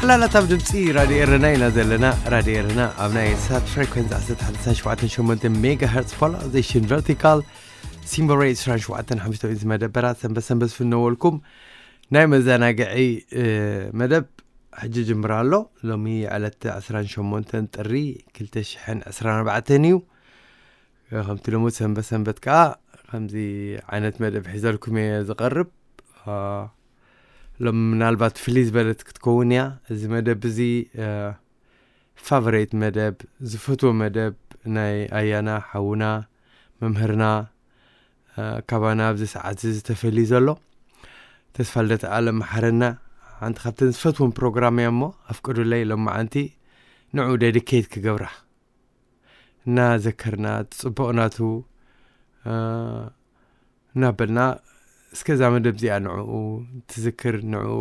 ላላት ኣብ ድምፂ ራድዮ ኤረና ኢና ዘለና። ራድዮ ኤረና ኣብ ናይ ሳት ፍሬኮንስ ዓሰርተ ሓደ ነጥቢ ሸውዓተ ሸሞንተ ሜጋ ሄርትስ ፖላራይዜሽን ቨርቲካል ሲምቦል ሬት ዕስራን ሸውዓተን ሓሙሽተ ኢንች መደበራት ሰንበት ሰንበት ዝፍነወልኩም ናይ መዘናግዒ መደብ ሕጂ ጅምር ኣሎ። ሎሚ ዕለት ዕስራን ሸሞንተን ጥሪ ክልተ ሽሕን ዕስራን ኣርባዕተን እዩ። ከምቲ ልሙድ ሰንበት ሰንበት ከዓ ከምዚ ዓይነት መደብ ሒዘልኩም እየ ዝቐርብ። ሎም ምናልባት ፍልይ ዝበለት ክትከውን እያ። እዚ መደብ እዚ ፋቨሬት መደብ፣ ዝፈትዎ መደብ ናይ ኣያና ሓውና መምህርና ካባና ኣብዚ ሰዓት እዚ ተፈልዩ ዘሎ ተስፋ ልደት ኣለም መሓረና ሓንቲ ካብተን ዝፈትዎም ፕሮግራም እያ እሞ ኣፍቅዱለይ ሎማዓንቲ ንዑ ዴዲኬት ክገብራ እናዘከርና ጽቡቕ ናቱ እናበልና እስከ እዛ መደብ እዚኣ ንዕኡ ትዝክር ንዕኡ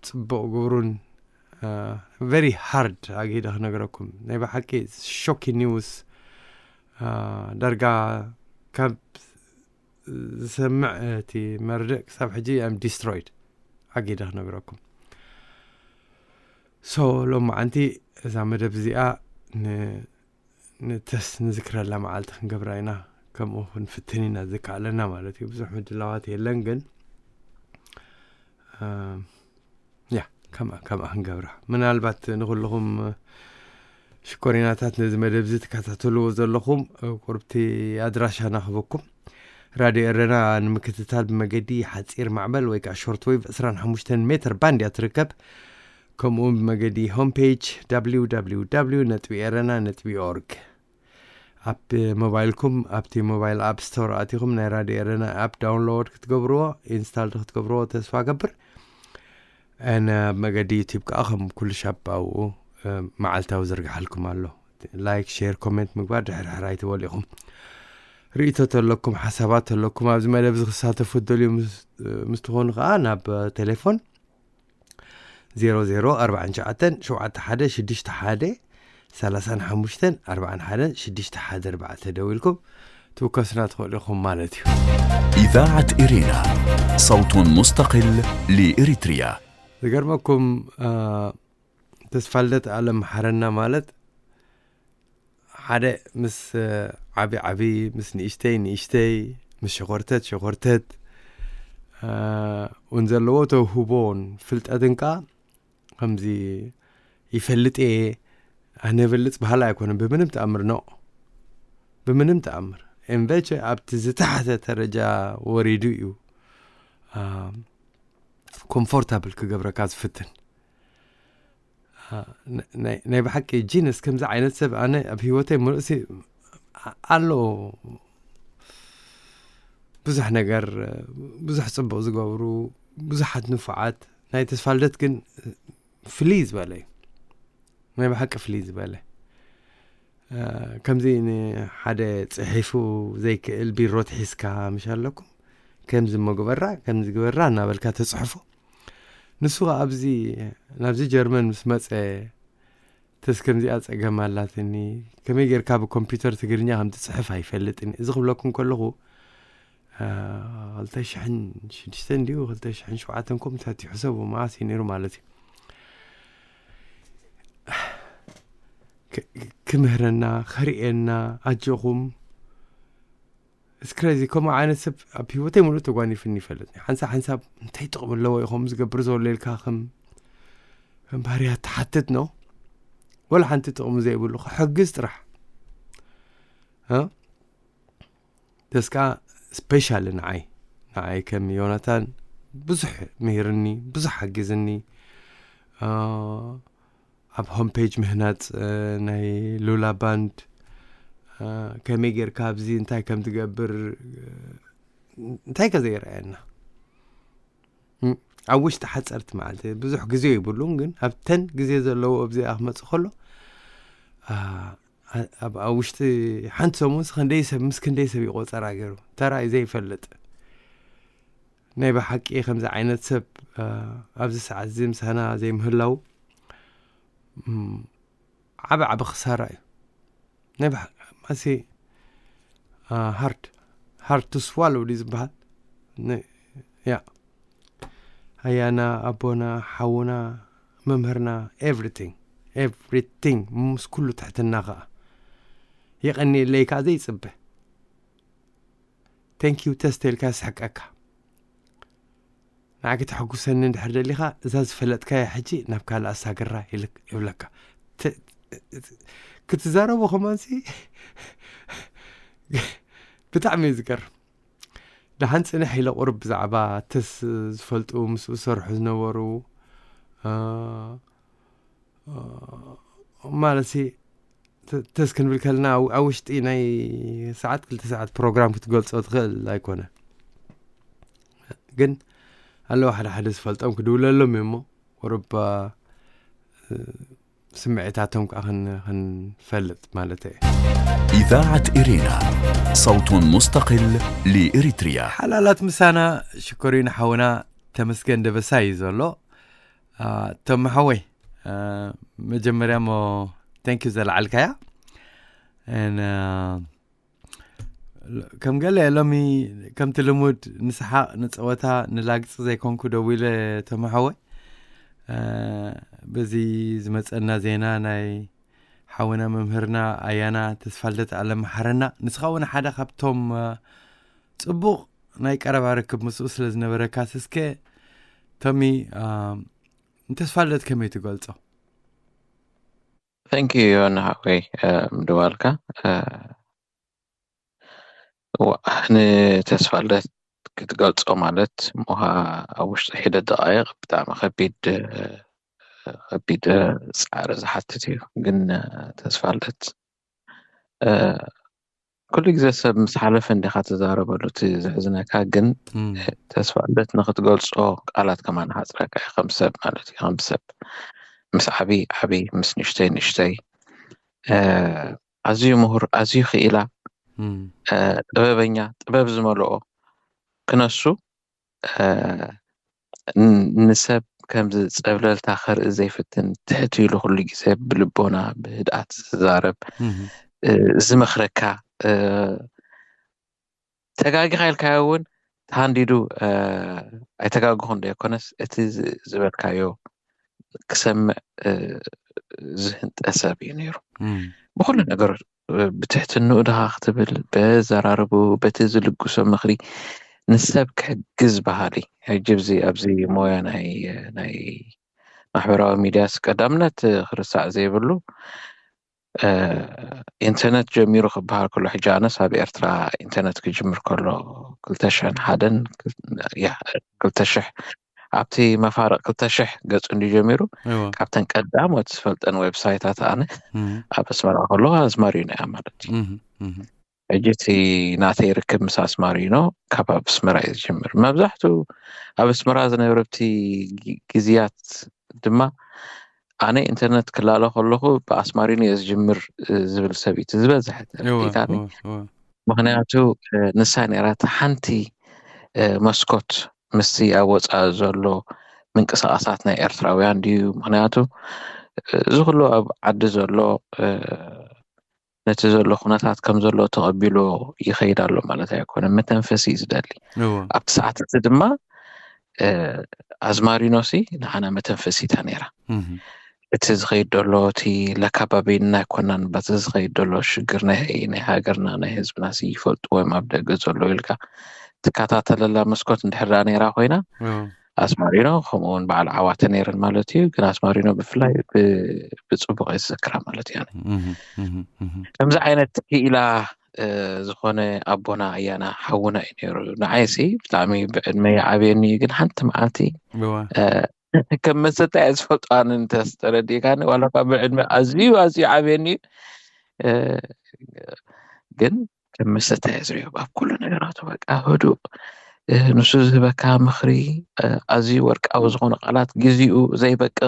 ጽቡቕ ግብሩን very hard ኣግሂደ ክነግረኩም ናይ ብሓቂ ሾኪ ኒውስ ዳርጋ ካብ ዝሰምዕ እቲ መርድእ ክሳብ ሕጂ ኣም ዲስትሮይድ ኣግሂደ ክነግረኩም። ሶ ሎማዓንቲ እዛ መደብ እዚኣ ንተስ ንዝክረላ መዓልቲ ክንገብራ ኢና። ከምኡ ክንፍትን ኢና ዝከኣለና ማለት እዩ። ብዙሕ ምድላዋት የለን ግን ያ ከምኣ ከምኣ ክንገብራ ምናልባት ንኩልኹም ሽኮሪናታት ነዚ መደብ እዚ ትከታተልዎ ዘለኹም ቁርብቲ ኣድራሻና ክበኩም ራድዮ ኤረና ንምክትታል ብመገዲ ሓፂር ማዕበል ወይ ከዓ ሾርት ዌቭ ዕስራን ሓሙሽተን ሜትር ባንድ እያ ትርከብ። ከምኡ እውን ብመገዲ ሆም ፔጅ www ነጥቢ ኤረና ነጥቢ ኦርግ ኣብ ሞባይልኩም ኣብቲ ሞባይል ኣፕ ስቶር ኣቲኹም ናይ ራድዮ ኤረና ኣፕ ዳውንሎድ ክትገብርዎ ኢንስታል ክትገብርዎ ተስፋ ገብር። ኣብ መገዲ ዩቲብ ከዓ ከም ኩሉ ሻብ ኣብኡ መዓልታዊ ዝርግሓልኩም ኣሎ። ላይክ ሼር ኮሜንት ምግባር ድሕርሕር ኣይትበሉ ኢኹም። ርእቶ ተለኩም ሓሳባት ተለኩም ኣብዚ መደብ ዝክሳተፉ ደልዩ ምስ ትኾኑ ከዓ ናብ ቴሌፎን ዜሮ ዜሮ ኣርባዕን ትሽዓተን ሸውዓተ ሓደ ሽዱሽተ ሓደ ሰላሳን ሓሙሽተን ኣርባዕን ሓደን ሽዱሽተ ሓደ ኣርባዕተ ደዊልኩም ትውከሱና ትኽእሉ ኢኹም ማለት እዩ። إذاعة إرينا، صوت مستقل لإريتريا. ዝገርመኩም ተስፋልደት ኣለም ሓረና ማለት ሓደ ምስ ዓቢ ዓቢ ምስ ንእሽተይ ንእሽተይ ምስ ሸኾርተት ሸኾርተት እውን ዘለዎ ተውህቦን ፍልጠትን ከዓ ከምዚ ይፈልጥ እየ ኣነ ብልፅ በሃላ ኣይኮነን ብምንም ተኣምር ኖ ብምንም ተኣምር ኤምበቸ ኣብቲ ዝተሓተ ደረጃ ወሪዱ እዩ ኮምፎርታብል ክገብረካ ዝፍትን ናይ ብሓቂ ጂነስ ከምዚ ዓይነት ሰብ ኣነ ኣብ ህይወተይ ምሉእሲ ኣሎ ብዙሕ ነገር ብዙሕ ፅቡቅ ዝገብሩ ብዙሓት ንፉዓት ናይ ተስፋልደት ግን ፍልይ ዝበለ እዩ ናይ ብሓቂ ፍልይ ዝበለ ከምዚ ንሓደ ፅሒፉ ዘይክእል ቢሮ ትሒዝካ ምሽ ኣለኩም ከምዚ መግበራ ከምዚ ግበራ እናበልካ ተፅሕፎ ንሱ ኣብዚ ናብዚ ጀርመን ምስ መፀ ተስ ከምዚኣ ፀገም ኣላትኒ ከመይ ጌርካ ብኮምፒውተር ትግርኛ ከም ትፅሕፍ ኣይፈልጥን እዚ ክብለኩም ከለኹ ክልተ ሽሕን ሽዱሽተን ድዩ ክልተ ሽሕን ሸውዓተን ኮምታት ይሕሰቡ መዓስ እዩ ነይሩ ማለት እዩ ክምህረና ከርእየና ኣጆኹም እስክረዚ ከምኡ ዓይነት ሰብ ኣብ ህይወተይ ሙሉእ ተጓኒፍኒ ይፈልጥ ሓንሳብ ሓንሳብ እንታይ ጥቕሚ ኣለዎ ኢኹም ዝገብር ዘሎ ኢልካ ከም ከም ባህርያት ትሓትት ነው ወላ ሓንቲ ጥቕሚ ዘይብሉ ክሕግዝ ጥራሕ ደስካ ስፔሻሊ ንዓይ ንዓይ ከም ዮናታን ብዙሕ ምሂርኒ ብዙሕ ሓጊዝኒ ኣብ ሆምፔጅ ምህናፅ ናይ ሉላ ባንድ ከመይ ጌርካ ኣብዚ እንታይ ከም ትገብር እንታይ ከዘይረኣየና ኣብ ውሽጢ ሓፀርቲ መዓልቲ ብዙሕ ግዜ ይብሉን ግን ኣብተን ግዜ ዘለዎ ኣብዚኣ ክመፅእ ከሎ ኣብ ውሽጢ ሓንቲ ሰሙን ክንደይ ሰብ ምስ ክንደይ ሰብ ይቆፀራ ገይሩ ተራይ ዘይፈልጥ ናይ ብሓቂ ከምዚ ዓይነት ሰብ ኣብዚ ሰዓት እዚ ምሳና ዘይምህላው ዓብ ዓብ ክሳራ እዩ ናይ ብሓቂ ማሲ ሃርድ ሃርድ ቱ ስዋሎ ድዩ ዝበሃል ያ ኣያና ኣቦና ሓውና መምህርና everything everything ምስ ኩሉ ትሕትና ኸዓ የቐኒለይ ከዓ ዘይፅበ thank you ተስተ ኢልካ ስሕቀካ ንዓኪ ተሐጉሰኒ እንድሕር ደሊኻ እዛ ዝፈለጥካያ ሕጂ ናብ ካልእ ኣሳግራ ይብለካ ክትዛረቦ ከማንሲ ብጣዕሚ እዩ ዝገርም ደሓን ፅንሕ ኢለ ቁርብ ብዛዕባ ተስ ዝፈልጡ ምስኡ ዝሰርሑ ዝነበሩ ማለት ተስ ክንብል ከለና ኣብ ውሽጢ ናይ ሰዓት ክልተ ሰዓት ፕሮግራም ክትገልፆ ትኽእል ኣይኮነ ግን ኣለዉ ሓደ ሓደ ዝፈልጦም ክድውለሎም እሞ ቁርብ ስምዒታቶም ከዓ ክንፈልጥ ማለት እየ إذاعة إرينا صوت مستقل لإريتريا ሓላላት ምሳና ሽኮሪን ሓውና ተመስገን ደበሳ እዩ ዘሎ ቶም ሓወይ መጀመርያ ሞ thank you ዘለዓልካያ ከም ገለ ሎሚ ከምቲ ልሙድ ንስሓቕ ንፀወታ ንላግፂ ዘይኮንኩ ደዊለ ተመሓወ በዚ ዝመፀና ዜና ናይ ሓውና መምህርና ኣያና ተስፋልደት ኣለመሓረና ንስኻ እውን ሓደ ካብቶም ፅቡቕ ናይ ቀረባ ርክብ ምስኡ ስለ ዝነበረካ ስስከ ቶሚ ንተስፋልደት ከመይ ትገልፆ Thank you ዮና ሓወይ ምድዋልካ ንተስፋ ልደት ክትገልፆ ማለት ምሃ ኣብ ውሽጢ ሒደት ደቃይቅ ብጣዕሚ ከቢድ ከቢድ ፃዕሪ ዝሓትት እዩ ግን ተስፋ ልደት ኩሉ ግዜ ሰብ ምስ ሓለፈ እንዲኻ ትዛረበሉ እቲ ዝሕዝነካ ግን ተስፋ ልደት ንክትገልፆ ቃላት ከማን ሓፅረካ እዩ ከም ሰብ ማለት እዩ ከም ሰብ ምስ ዓብይ ዓብይ ምስ ንሽተይ ንሽተይ ኣዝዩ ምሁር ኣዝዩ ክኢላ ጥበበኛ ጥበብ ዝመልኦ ክነሱ ንሰብ ከምዚ ጸብለልታ ከርኢ ዘይፍትን ትሕት ኢሉ ኩሉ ግዜ ብልቦና ብህድኣት ዝዛረብ ዝመኽረካ ተጋጊኻ ኢልካዮ እውን ተሃንዲዱ ኣይተጋግኹን ዶ ይኮነስ እቲ ዝበልካዮ ክሰምዕ ዝህንጠ ሰብ እዩ ነይሩ ብኩሉ ነገሩ ብትሕትንኡ ድኻ ክትብል በዘራርቡ በቲ ዝልግሶ ምኽሪ ንሰብ ክሕግዝ በሃሊ ሕጂ ብዚ ኣብዚ ሞያ ናይ ናይ ማሕበራዊ ሚድያስ ቀዳምነት ክርሳዕ ዘይብሉ ኢንተርነት ጀሚሩ ክበሃል ከሎ ሕጂ ኣነስ ኣብ ኤርትራ ኢንተርነት ክጅምር ከሎ ክልተ ሽሕን ሓደን ያ ክልተ ሽሕ ኣብቲ መፋርቕ ክልተ ሽሕ ገጹ እንዲ ጀሚሩ እዋ ካብተን ቀዳሞት ዝፈልጠን ዌብሳይታት ኣነ እም፣ ኣብ ኣስመራ ከለኹ ኣዝማሪኖ እያ ማለት እዩ እም፣ እም። ሕጂ እቲ ናተይ ርክብ ምስ ኣስማሪኖ ካብ ኣብ ኣስመራ እዩ ዝጅምር መብዛሕትኡ ኣብ ኣስመራ ዝነበረ ኣብቲ ግ- ግዝያት ድማ ኣነ ኢንተርነት ክላለ ከለኹ ብኣስማሪኖ እየ ዝጅምር እ፣ ዝብል ሰብ እዩ እቲ ዝበዝሐ እዋ ተረዲእካኒ እዋ እዋ ምክንያቱ እ፣ ንሳ ነይራ እታ ሓንቲ እ፣ መስኮት ምስቲ ኣብ ወፃኢ ዘሎ ምንቅስቃሳት ናይ ኤርትራውያን ድዩ ምክንያቱ እ፣ እዚ ኩሉ ኣብ ዓዲ ዘሎ እ፣ ነቲ ዘሎ ኩነታት ከም ዘሎ ተቐቢሎ ይኸይድ ኣሎ ማለት ኣይኮነን። መተንፈሲ እዩ ዝደሊ። እወ። ኣብቲ ሰዓት እቲ ድማ እ፣ ኣዝማሪኖሲ ንዓና መተንፈሲታ ነይራ። እህ። እቲ ዝኸይድ ዘሎ እቲ ለካባቢና ኣይኮናን በቲ ዝኸይድ ዘሎ ሽግር ናይ ናይ ሃገርና ናይ ህዝብና ሲ ይፈልጥዎ እዮም ኣብ ደገ ዘሎ ኢልካ ትከታተለላ መስኮት እንድሕር ደኣ ነይራ ኮይና እወ። ኣስማሪኖ ከምኡ እውን በዓል ዓዋተ ነይረን ማለት እዩ ግን ኣስማሪኖ ብፍላይ ብ- ብፅቡቅ እየ ዝዘክራ ማለት እዩ ኣነ። እህ፣ እህ፣ እህ። ከምዚ ዓይነት ክኢላ እ፣ ዝኾነ ኣቦና ኣያና ሓውና እዩ ነይሩ ንዓይሲ ብጣዕሚ ብዕድመ ይዓብየኒ እዩ ግን ሓንቲ መዓልቲ እዋ። እ፣ ከም መሰታ እየ ዝፈልጦ ኣነ እንተስተረዲእካኒ ዋላ እኳ ብዕድመ ኣዝዩ ኣዝዩ ዓብየኒ እዩ እ፣ ግን ከም መሰታ እየ ዝሪኦ ኣብ ኩሉ ነገራቱ በቃ ህዱእ እ፣ ንሱ ዝህበካ ምኽሪ እ፣ ኣዝዩ ወርቃዊ ዝኾነ ቃላት ግዜኡ ዘይበቅቕ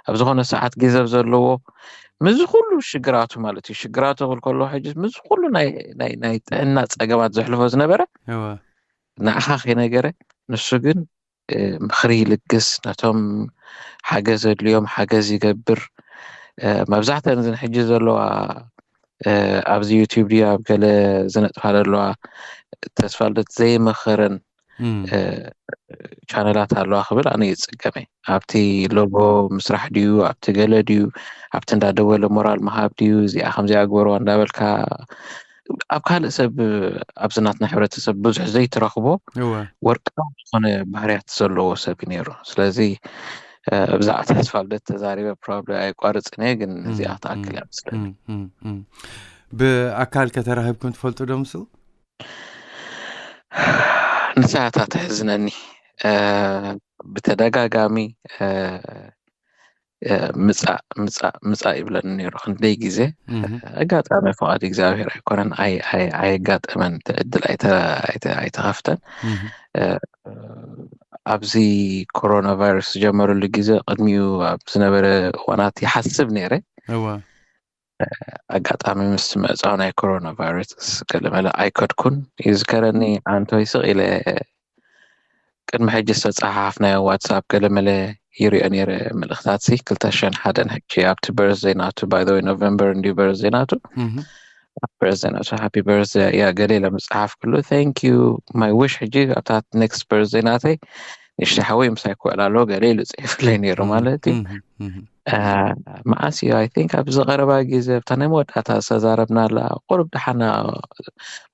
ኣብ ዝኾነ ሰዓት ገንዘብ ዘለዎ ምስዚ ኩሉ ሽግራቱ ማለት እዩ ሽግራቱ ክብል ከለዎ ሕጂ ምስዚ ኩሉ ናይ ናይ ናይ ጥዕና ፀገማት ዘሕልፎ ዝነበረ እወ። ንዓኻ ከይነገረ ንሱ ግን እ፣ ምኽሪ ይልግስ ነቶም ሓገዝ ዘድልዮም ሓገዝ ይገብር እ፣ መብዛሕተን እዘን ሕጂ ዘለዋ እ፣ ኣብዚ ዩቲብ ድዩ ኣብ ገለ ዝነጥፋ ዘለዋ ተስፋ ልደት ዘይመኸረን ቻነላት ኣለዋ ክብል ኣነ ይፅገመ። ኣብቲ ሎጎ ምስራሕ ድዩ፣ ኣብቲ ገለ ድዩ፣ ኣብቲ እንዳደወለ ሞራል ምሃብ ድዩ፣ እዚኣ ከምዚኣ ግበርዋ እንዳበልካ ኣብ ካልእ ሰብ፣ ኣብዚ ናትና ሕብረተሰብ ብዙሕ ዘይትረኽቦ ወርቃዊ ዝኾነ ባህርያት ዘለዎ ሰብ እዩ ነይሩ። ስለዚ ብዛዕባ ተስፋ ልደት ተዛሪበ ፕሮባብሊ ኣይቋርፅን እየ፣ ግን እዚኣ ክትኣክል እያ መስለኒ። ብኣካል ከተራኺብኩም ትፈልጡ ዶ ምስኡ? ንሳ እታ ተሕዝነኒ። ብተደጋጋሚ ምፃእ ምፃእ ምፃእ ይብለኒ ነይሩ ክንደይ ግዜ። ኣጋጣሚ ፍቓድ እግዚኣብሔር ኣይኮነን፣ ኣየጋጠመን፣ እቲ ዕድል ኣይተኸፍተን። ኣብዚ ኮሮና ቫይረስ ዝጀመረሉ ግዜ፣ ቅድሚኡ ኣብ ዝነበረ እዋናት ይሓስብ ነይረ። ኣጋጣሚ ምስ መፃው ናይ ኮሮና ቫይረስ ገለመለ ኣይከድኩን። ይዝከረኒ፣ ዓንቶይ ስቕ ኢለ ቅድሚ ሕጂ ዝተፀሓሓፍናዮ ዋትሳፕ ገለመለ ይሪኦ ነይረ። መልእኽታት ሲ ክልተ ሽሕን ሓደን ሕጂ ኣብቲ በርዝደይ ናቱ፣ ባይ ዘ ወይ ኖቨምበር እንዲዩ በርዝደይ ናቱ። በርዝደይ ናቱ፣ ሃፒ በርዝደይ፣ ያ ገለ ኢለ ምፅሓፍ ክሉ፣ thank you፣ my wish። ሕጂ ኣብታ ኔክስት በርዝደይ ናተይ ንእሽተይ ሓወይ ምሳይ ክውዕል ኣለዎ ገለ ኢሉ ፅሒፍለይ ነይሩ ማለት እዩ። መዓስ እዩ? I think ኣብዚ ቀረባ ግዜ ኣብታ ናይ መወዳእታ ዝተዛረብናላ ቁሩብ ደሓና፣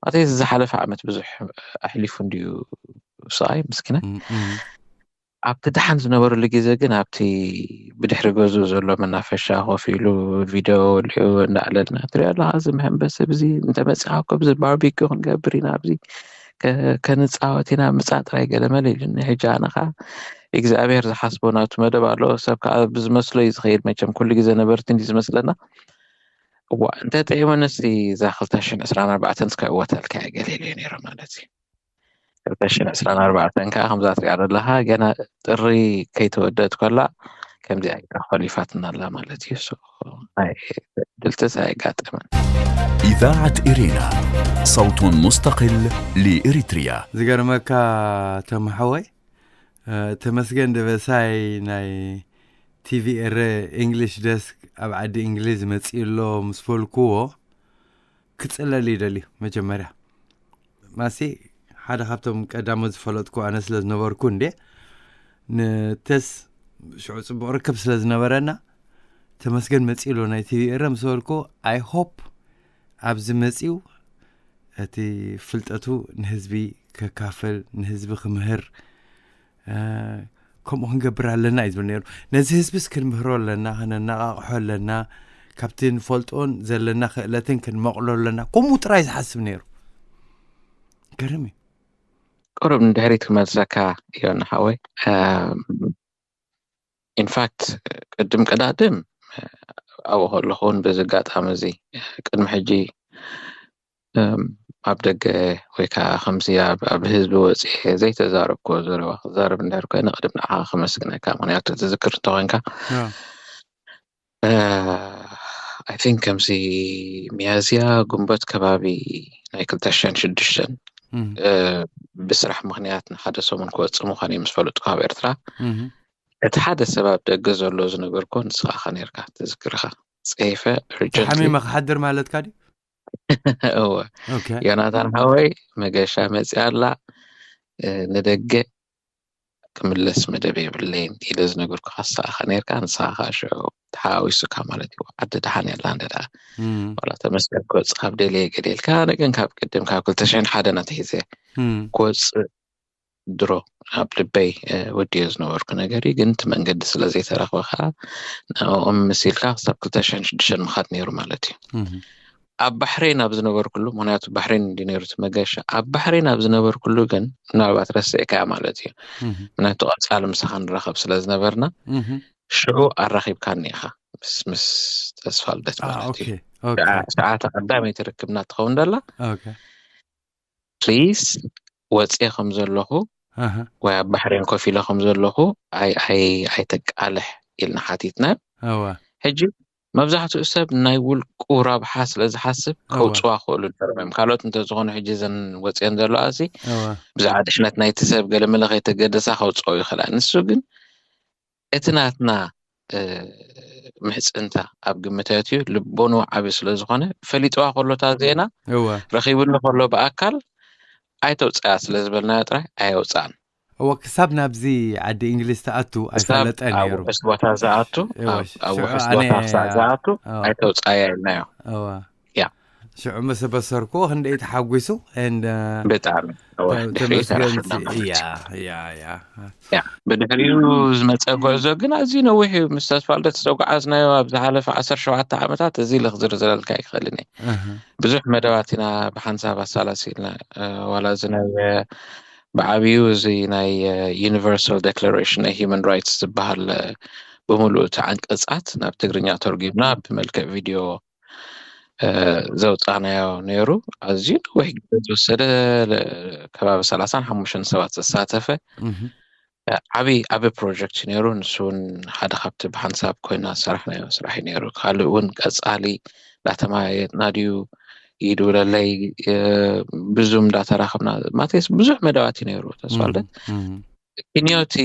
ማለት ዝሓለፈ ዓመት ብዙሕ ኣሕሊፉ እንድዩ ስቓይ ምስኪናይ። ኣብቲ ደሓን ዝነበረሉ ግዜ ግን ኣብቲ ብድሕሪ ገዝኡ ዘሎ መናፈሻ ኮፍ ኢሉ ቪድዮ ወሊዑ እንዳዕለልና ትሪኦ ኣለኻ። እዚ መሐንበሲ ብዚ እንተመፂኻ እኮ ብዚ ባርቢኪ ክንገብር ኢና፣ ኣብዚ ከንፃወት ኢና፣ ምፃ ጥራይ ገለመለ ኢሉኒ። ሕጂ ኣነ ከዓ እግዚኣብሔር ዝሓስቦ ናቱ መደብ ኣለዎ። ሰብ ከዓ ብዝመስሎ እዩ ዝኸይድ። መቸም ኩሉ ግዜ ነበርቲ እንዲ ዝመስለና። እዋ እንተ ጥዒመ ነስቲ እዛ ክልተ ሽሕን ዕስራን ኣርባዕተን እስከ እወተልካ እየ ገለ ኢለዮ ነይረ ማለት እዩ። ክልተ ሽሕን ዕስራን ኣርባዕተን ከዓ ከምዛ ትሪኣ ዘለኻ ገና ጥሪ ከይተወደት ከላ ከምዚኣ ኢላ ኮሊፋትና ኣላ ማለት እዩ። ድልትስ ኣየጋጠመን። إذاعة إرينا، صوت مستقل لإريتريا. ዝገርመካ ተማሓወይ ተመስገን ደበሳይ ናይ ቲቪ ኤረ ኢንግሊሽ ደስክ ኣብ ዓዲ እንግሊዝ መፂኡ ኣሎ ምስ በልክዎ ክፅለል ይደልዩ። መጀመርያ ማሲ ሓደ ካብቶም ቀዳሞት ዝፈለጥኩ ኣነ ስለ ዝነበርኩ እንዴ ንተስ ሽዑ ፅቡቕ ርክብ ስለ ዝነበረና ተመስገን መፂኡ ኣሎ ናይ ቲቪ ኤረ ምስ በልክዎ I hope ኣብዚ መፂኡ እቲ ፍልጠቱ ንህዝቢ ከካፍል ንህዝቢ ክምህር ከምኡ ክንገብር ኣለና እዩ ዝብል ነይሩ። ነዚ ህዝብስ ክንምህሮ ኣለና፣ ከነነቓቕሖ ኣለና፣ ካብቲ ንፈልጦን ዘለና ክእለትን ክንመቕሎ ኣለና። ከምኡ ጥራይ ዝሓስብ ነይሩ። ገርም እዩ። ቁሩብ ንድሕሪት ክመልሰካ ዮና ሓወይ። ኢንፋክት ቅድም ቀዳድም ኣብኡ ከለኹ እውን በዚ ኣጋጣሚ እዚ ቅድሚ ሕጂ ኣብ ደገ ወይ ከዓ ከምዚ ኣብ ህዝቢ ወፅኤ ዘይተዛረብክዎ ዘረባ ክዛረብ እንድሕር ኮይነ ቅድም ንዓኻ ከመስግነካ። ምክንያቱ ትዝክር እንተኮንካ I think ከምዚ ሚያዝያ ግንቦት ከባቢ ናይ ክልተ ሽሕን ሽዱሽተን ብስራሕ ምክንያት ንሓደ ሰሙን ክወፅእ ምኳን ምስ ፈለጥኩ ካብ ኤርትራ እቲ ሓደ ሰብ ኣብ ደገ ዘሎ ዝነበርኩ ንስኻ ኢኻ ነርካ። ትዝክርካ? ፅሒፈ urgently ሓሚመ ክሓድር ማለትካ ድዩ? እወ። ዮናታን ሓወይ መገሻ መፅያ ኣላ፣ ንደገ ክምለስ መደብ የብለይን ኢለ ዝነገርኩኻ ንስኻ ኢኻ ነርካ። ንስኻ ከዓ ሽዑ ተሓዋዊሱካ ማለት እዩ። ዓዲ ደሓን የላ እንደ ደኣ ዋላ ተመስገን ክወፅእ ካብ ደልየ ገለ ኢልካ፣ ኣነ ግን ካብ ቅድም ካብ ክልተ ሽሕን ሓደን ኣትሒዘ ክወፅእ ድሮ ኣብ ልበይ ወዲዮ ዝነበርኩ ነገር እዩ። ግን እቲ መንገዲ ስለ ዘይተረኽበ ከዓ ንዕኦም መሲልካ ክሳብ ክልተ ሽሕን ሽዱሽተን ምኻድ ነይሩ ማለት እዩ። ኣብ ባሕሬን ኣብ ዝነበርኩሉ፣ ምክንያቱ ባሕሬን እንዲ ነይሩ እቲ መገሻ፣ ኣብ ባሕሬን ኣብ ዝነበርኩሉ ግን ምናልባት ረስዕካያ ማለት እዩ። ምክንያቱ ቀፃሊ ምሳኻ ንራኸብ ስለ ዝነበርና ሽዑ ኣራኺብካኒ ኢኻ ምስ ምስ ተስፋ ልደት ማለት እዩ። ሰዓት ቀዳመይቲ ርክብና ትኸውን ደላ ፕሊስ ወፅየ ከም ዘለኹ ወይ ኣብ ባሕሬን ኮፍ ኢለ ከም ዘለኹ ኣይተቃልሕ ኢልና ሓቲትና። ሕጂ መብዛሕትኡ ሰብ ናይ ውልቁ ረብሓ ስለ ዝሓስብ ከውፅዋ ክእሉ ነሮም እዮም። ካልኦት እንተዝኾኑ ሕጂ እዘን ወፅየን ዘለዋ ሲ ብዛዕባ ድሕነት ናይቲ ሰብ ገለ መለ ከይተገደሳ ከውፅኦ ይኽእላ። ንሱ ግን እቲ ናትና ምሕፅንታ ኣብ ግምት ኣትዩ ልቦንኡ ዓብዩ ስለ ዝኾነ ፈሊጥዋ ከሎ እታ ዜና ረኺብሉ ከሎ ብኣካል ኣይተውፅኣያ ስለ ዝበልናዮ ጥራይ ኣየውፅኣን። እወ ክሳብ ናብዚ ዓዲ እንግሊዝ ትኣቱ ክሳብ ኣይፈለጠ ኣብ ነይሩ። ውሕስ ቦታ ዝኣቱ እወ ኣብ ኣብ ሽዑ ውሕስ ኣነ ቦታ ክሳብ ዝኣቱ እወ ኣይተውፅኣያ ኢልናዮ። እወ ያ ሽዑ ምስ በሰርኩ ክንደይ ተሓጒሱ and ብጣዕሚ እወ ተ- ድሕሪኡ ተመስገን ተራኺብና ማለት እዩ። ያ ያ ያ ያ ብድሕሪኡ ዝመፀ ጉዕዞ ግን ኣዝዩ ነዊሕ እዩ። ምስ ተስፋልደት ዝተጓዓዝናዮ ኣብ ዝሓለፈ ዓሰርተ ሸውዓተ ዓመታት እዚ ኢለ ክዝርዝረልካ ኣይክኽእልን እየ። እህ፣ ብዙሕ መደባት ኢና ብሓንሳብ ኣሳላሲልና። እ፣ ዋላ እዚ ናይ እ፣ ብዓብዩ እዚ ናይ ዩኒቨርሳል ዴክላሬሽን ናይ ሂማን ራይትስ ዝበሃል እ፣ ብምሉእ እቲ ዓንቀፃት ናብ ትግርኛ ተርጉምና ብመልክዕ ቪድዮ እ፣ ዘውፃእናዮ ነይሩ። ኣዝዩ ነዊሕ ግዜ ዝወሰደ ለ- ከባቢ ሰላሳን ሓሙሽተን ሰባት ዘሳተፈ እህ፣ ዓቢ ዓቢ ፕሮጀክት እዩ ነይሩ። ንሱ እውን ሓደ ካብቲ ብሓንሳብ ኮይና ዝሰራሕናዮ ስራሕ እዩ ነይሩ። ካልእ እውን ቀጻሊ እንዳተማየጥና ድዩ ይድውለለይ እ፣ ብዙም እንዳተራኽብና ማቴስ ብዙሕ መደባት እዩ ነይሩ ተስፋልደት። እህ፣ ኪንዮቲ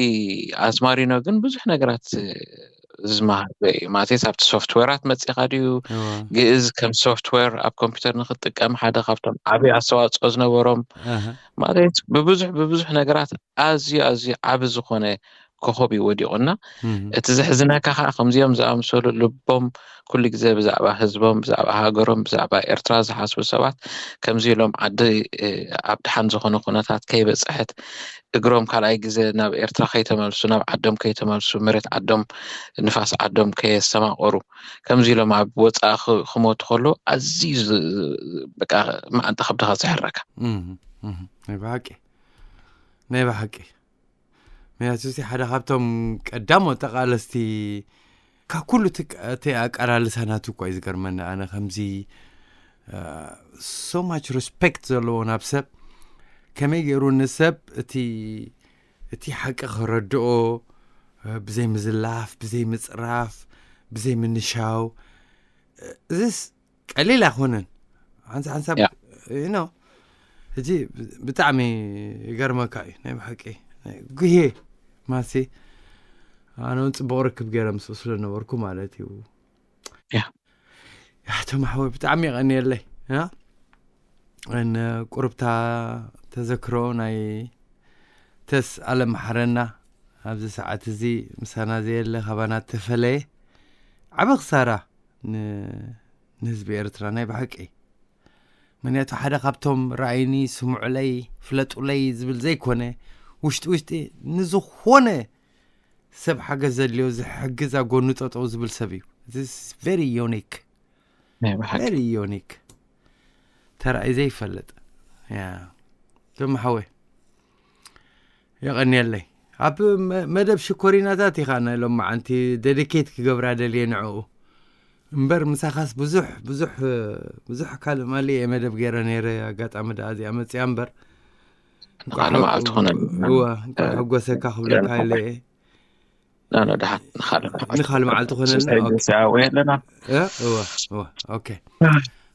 ኣዝማሪኖ ግን ብዙሕ ነገራት ዝመሃር እዩ። ማቴስ ኣብቲ ሶፍትዌራት መጺኻ ድዩ እወ፣ ግእዝ ከም ሶፍትዌር ኣብ ኮምፒውተር ንክትጥቀም ሓደ ካብቶም ዓቢ ኣስተዋጽኦ ዝነበሮም እህ፣ ማለት ብብዙሕ ብብዙሕ ነገራት ኣዝዩ ኣዝዩ ዓቢ ዝኾነ ኮኾብ እዩ ወዲቑና። እህ፣ እቲ ዘሕዝነካ ከዓ ከምዚኦም ዝኣምሰሉ ልቦም ኩሉ ግዜ ብዛዕባ ህዝቦም፣ ብዛዕባ ሃገሮም፣ ብዛዕባ ኤርትራ ዝሓስቡ ሰባት ከምዚ ኢሎም ዓዲ እ፣ ኣብ ድሓን ዝኾነ ኩነታት ከይበፅሐት እግሮም ካልኣይ ግዜ ናብ ኤርትራ ከይተመልሱ፣ ናብ ዓዶም ከይተመልሱ፣ መሬት ዓዶም ንፋስ ዓዶም ከየስተማቐሩ ከምዚ ኢሎም ኣብ ወፃኢ ክ- ክሞቱ ከለዉ ኣዝዩ ዝ- በቃ መዓንጣ ከብድኻ ዝሕረካ። እህ፣ እህ፣ ናይ ብሓቂ ናይ ብሓቂ ምክንያቱ እቲ ሓደ ካብቶም ቀዳሞት ተቃለስቲ ካብ ኩሉ እቲ ቅ- እቲ ኣቀላልሳ ናቱ እኮ እዩ ዝገርመኒ። ኣነ ከምዚ so much respect ዘለዎ ናብ ሰብ ከመይ ገይሩ ንሰብ እቲ እቲ ሓቂ ክረድኦ እ፣ ብዘይ ምዝላፍ ብዘይ ምፅራፍ ብዘይ ምንሻው እ፣ እዚስ ቀሊል ኣይኮነን። ሓንሳ ሓንሳብ ያ you know ሕጂ ብጣዕሚ ይገርመካ እዩ ናይ ብሓቂ ናይ ጉሄ ማሲ ኣነ እውን ፅቡቅ ርክብ ገይረ ምስ ስለ ነበርኩ ማለት እዩ። ያ ያቶም ሓወይ ብጣዕሚ የቐንየለይ ያ ን ቁርብታ ተዘክሮ ናይ ተስ ኣለም ሓረና ኣብዚ ሰዓት እዚ ምሳና ዘየለ ካባና ተፈለየ ዓበ ክሳራ ን- ንህዝቢ ኤርትራ ናይ ብሓቂ ምክንያቱ ሓደ ካብቶም ረኣይኒ ስምዑለይ ፍለጡለይ ዝብል ዘይኮነ ውሽጢ ውሽጢ ንዝኾነ ሰብ ሓገዝ ዘድልዮ ዝሕግዝ ኣጎኑ ጠጠው ዝብል ሰብ እዩ። This is very unique ናይ ብሓቂ very unique ተራእዩ ዘይፈልጥ ያ ቶም ሓወይ የቐንየለይ ኣብ መ- መደብ ሽኮሪናታት ኢኻ ናይ ሎም መዓንቲ ደዲኬት ክገብራ ደልየ ንዕኡ እምበር ምሳኻስ ብዙሕ ብዙሕ ብዙሕ ካልእ ማሊ እየ መደብ ገይረ ነይረ ኣጋጣሚ ደኣ እዚኣ መፅያ እምበር ንኻልእ መዓልቲ ኾነ እዋ እንኳዕ ሕጎሰካ ክብለካ ኢለ እየ ና ና ድሓን ንኻልእ መዓልቲ ንኻልእ መዓልቲ ኮነልና ስልሳ ኦኬ ግዜ ኣውዒለና እ፣ እዋ እዋ ኦኬ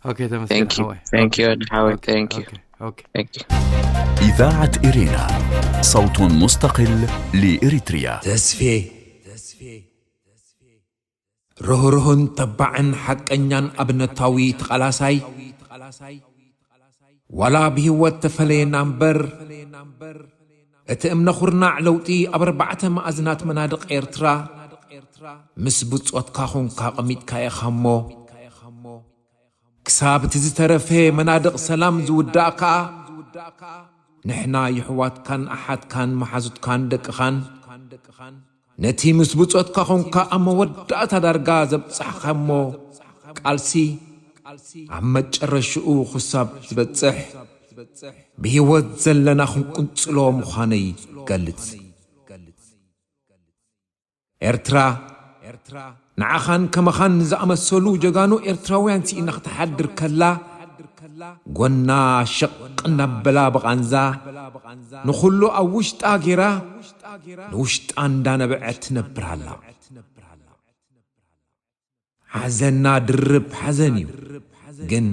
ኦኬ ተመስገን Thank you. ሓወይ Thank you ኦኬ ሓወይ ኦኬ Thank you. ኦኬ ኦኬ Thank you. إذاعة إرينا، صوت مستقل لإريتريا. ተስፌ ርህሩህን ተባዕን ሓቀኛን ኣብነታዊ ተቓላሳይ ዋላ ብህይወት ተፈለየና እምበር እቲ እምነ ኩርናዕ ለውጢ ኣብ ኣርባዕተ መኣዝናት መናድቕ ኤርትራ ምስ ብጾትካ ኾንካ ኣቐሚጥካ ኢኻ እሞ ክሳብ እቲ ዝተረፈ መናድቕ ሰላም ዝውዳእ ከኣ ንሕና ይሕዋትካን ኣሓትካን መሓዙትካን ደቅኻን ነቲ ምስ ብጾትካ ኾንካ ኣብ መወዳእታ ዳርጋ ዘብጻሕኻሞ ቃልሲ ኣብ መጨረሽኡ ክሳብ ዝበጽሕ ብህይወት ዘለና ክንቅጽሎ ምዃነይ ገልጽ። ኤርትራ ንዓኻን ከማኻን ንዝኣመሰሉ ጀጋኑ ኤርትራውያን ስኢና ክትሓድር ከላ ጎና ሸቕ እናበላ ብቓንዛ ንኹሉ ኣብ ውሽጣ ጌራ ንውሽጣ እንዳነበዐት ትነብር ኣላ። ሓዘና ድርብ ሓዘን እዩ። ግን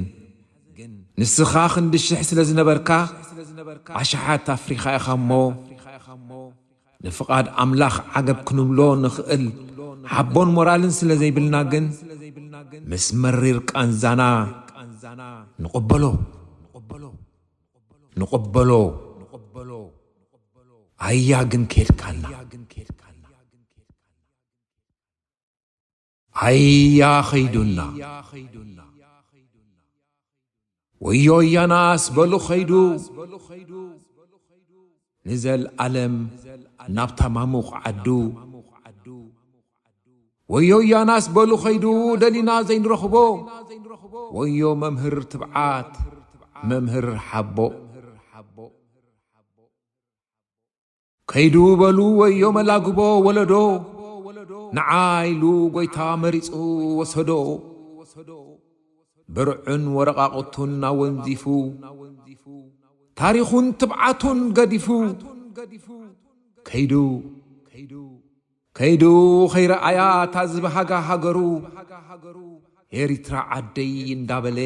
ንስኻ ክንዲ ሽሕ ስለ ዝነበርካ ኣሽሓት ኣፍሪኻ ኢኻ እሞ ንፍቓድ ኣምላኽ ዓገብ ክንብሎ ንኽእል ሓቦን ሞራልን ስለ ዘይብልና ግን ምስ መሪር ቃንዛና ንቕበሎ። ንቕበሎ። ኣያ ግን ኬድካና። ኣያ ኸይዱና። ወዮ ያናስ በሉ ኸይዱ። ንዘልኣለም ናብታ ማሙቕ ዓዱ። ወዮ ያናስ በሉ ኸይዱ ደሊና ዘይንረኽቦ። ወዮ መምህር ትብዓት፣ መምህር ሓቦ። ከይዱ በሉ ወዮ መላግቦ ወለዶ። ንዓ ኢሉ ጎይታ መሪጹ ወሰዶ። ብርዑን ወረቓቕቱን ኣወንዚፉ። ታሪኹን ትብዓቱን ገዲፉ። ከይዱ፣ ከይዱ ኸይረኣያ እታ ዝበሃጋ ሃገሩ። ኤሪትራ ዓደይ እንዳበለ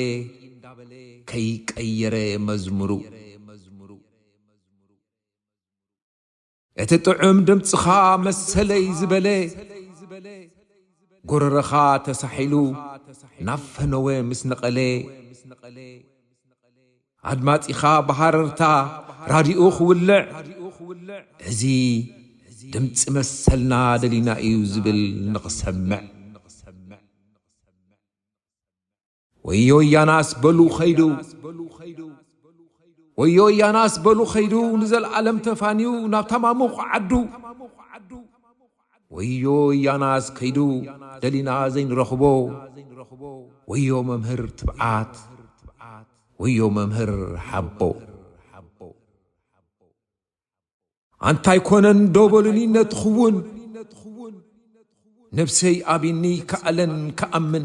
ከይቀየረ መዝሙሩ። እቲ ጥዑም ድምጽኻ መሰለይ ዝበለ። ጎረረኻ ተሳሒሉ ናብ ፈነወ ምስ ነቐለ። ኣድማጺኻ ብሃረርታ ራዲኡ ክውልዕ። እዚ ድምጺ መሰልና ደሊና እዩ ዝብል ንኽሰምዕ። ወዮ ያናስ በሉ ኸይዱ። ወዮ ያናስ በሉ ኸይዱ ንዘልኣለም ተፋንዩ ናብታ ማሙቕ ዓዱ። ወዮ ያናስ ከይዱ ደሊና ዘይንረኽቦ። ወዮ መምህር ትብዓት። ወዮ መምህር ሓቦ። ኣንታይ ኮነን ዶ በሉኒ ነቲ ክውን። ነብሰይ ኣቢኒ ከኣለን ከኣምን።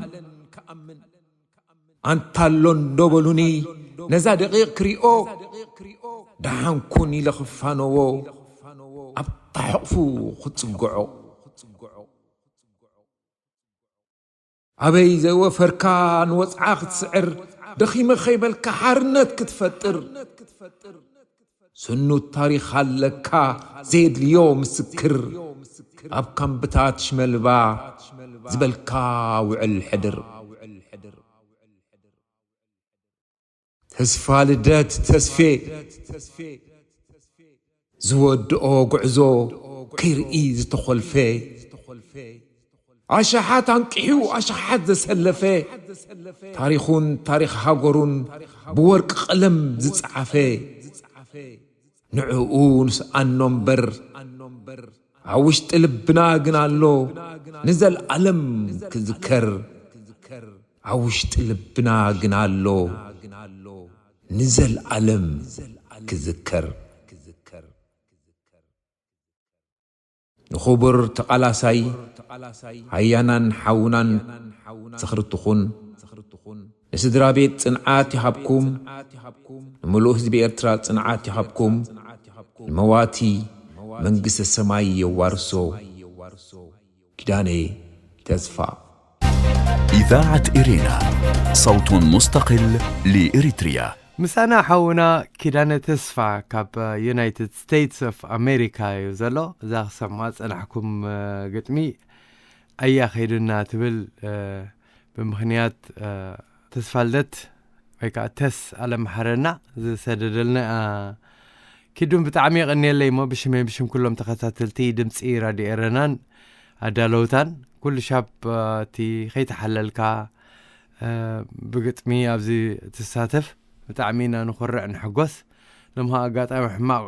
ኣንታሎን ዶ በሉኒ ነዛ ደቂቕ ክሪኦ። ደሓንኩን ኢለ ክፋነዎ ኣብታ ሕቕፉ ክጽግዖ። ኣበይ ዘይወፈርካ ንወጽዓ ክትስዕር። ደኺመ ኸይበልካ ሓርነት ክትፈጥር። ስኑት ታሪኽ ኣለካ ዘየድልዮ ምስክር። ኣብ ካምብታት ሽመልባ ዝበልካ ውዕል ሕድር። ተስፋ ልደት ተስፌ ዝወድኦ ጉዕዞ ከይርኢ ዝተኾልፈ። ኣሽሓት ኣንቂሑ ኣሽሓት ዘሰለፈ። ታሪኹን ታሪኽ ሃገሩን ብወርቂ ቀለም ዝጸሓፈ። ንዕኡ ንስኣኖ እምበር ኣብ ውሽጢ ልብና ግን ኣሎ ንዘልኣለም ክዝከር። ኣብ ውሽጢ ልብና ግን ኣሎ ንዘልኣለም ክዝከር። ንኽቡር ተቓላሳይ ኣያናን ሓውናን ዝኽሪ ትኹን። ንስድራ ቤት ጽንዓት ይሃብኩም። ንምሉእ ህዝቢ ኤርትራ ጽንዓት ይሃብኩም። ንመዋቲ መንግስተ ሰማይ የዋርሶ። ኪዳነ ተስፋ። إذاعة إرينا، صوت مستقل لإريتريا. ምሳና ሓውና ኪዳነ ተስፋ ካብ ዩናይትድ ስቴትስ ኦፍ ኣሜሪካ እዩ ዘሎ። እዛ ክሰምዓ ዝጸናሕኩም ግጥሚ ኣያ ከይዱና ትብል ብምኽንያት ተስፋልደት ወይ ከዓ ተስ ኣለምሓረና ዝሰደደልና። ኪዱን ብጣዕሚ የቐንየለይ እሞ ብሽመይ ብሽም ኩሎም ተኸታተልቲ ድምፂ ራድዮ ኤረናን ኣዳለውታን ኩሉ ሻብ እቲ ከይተሓለልካ ብግጥሚ ኣብዚ ትሳተፍ ብጣዕሚ ኢና ንኹርዕ ንሕጎስ። ሎም ኣጋጣሚ ሕማቕ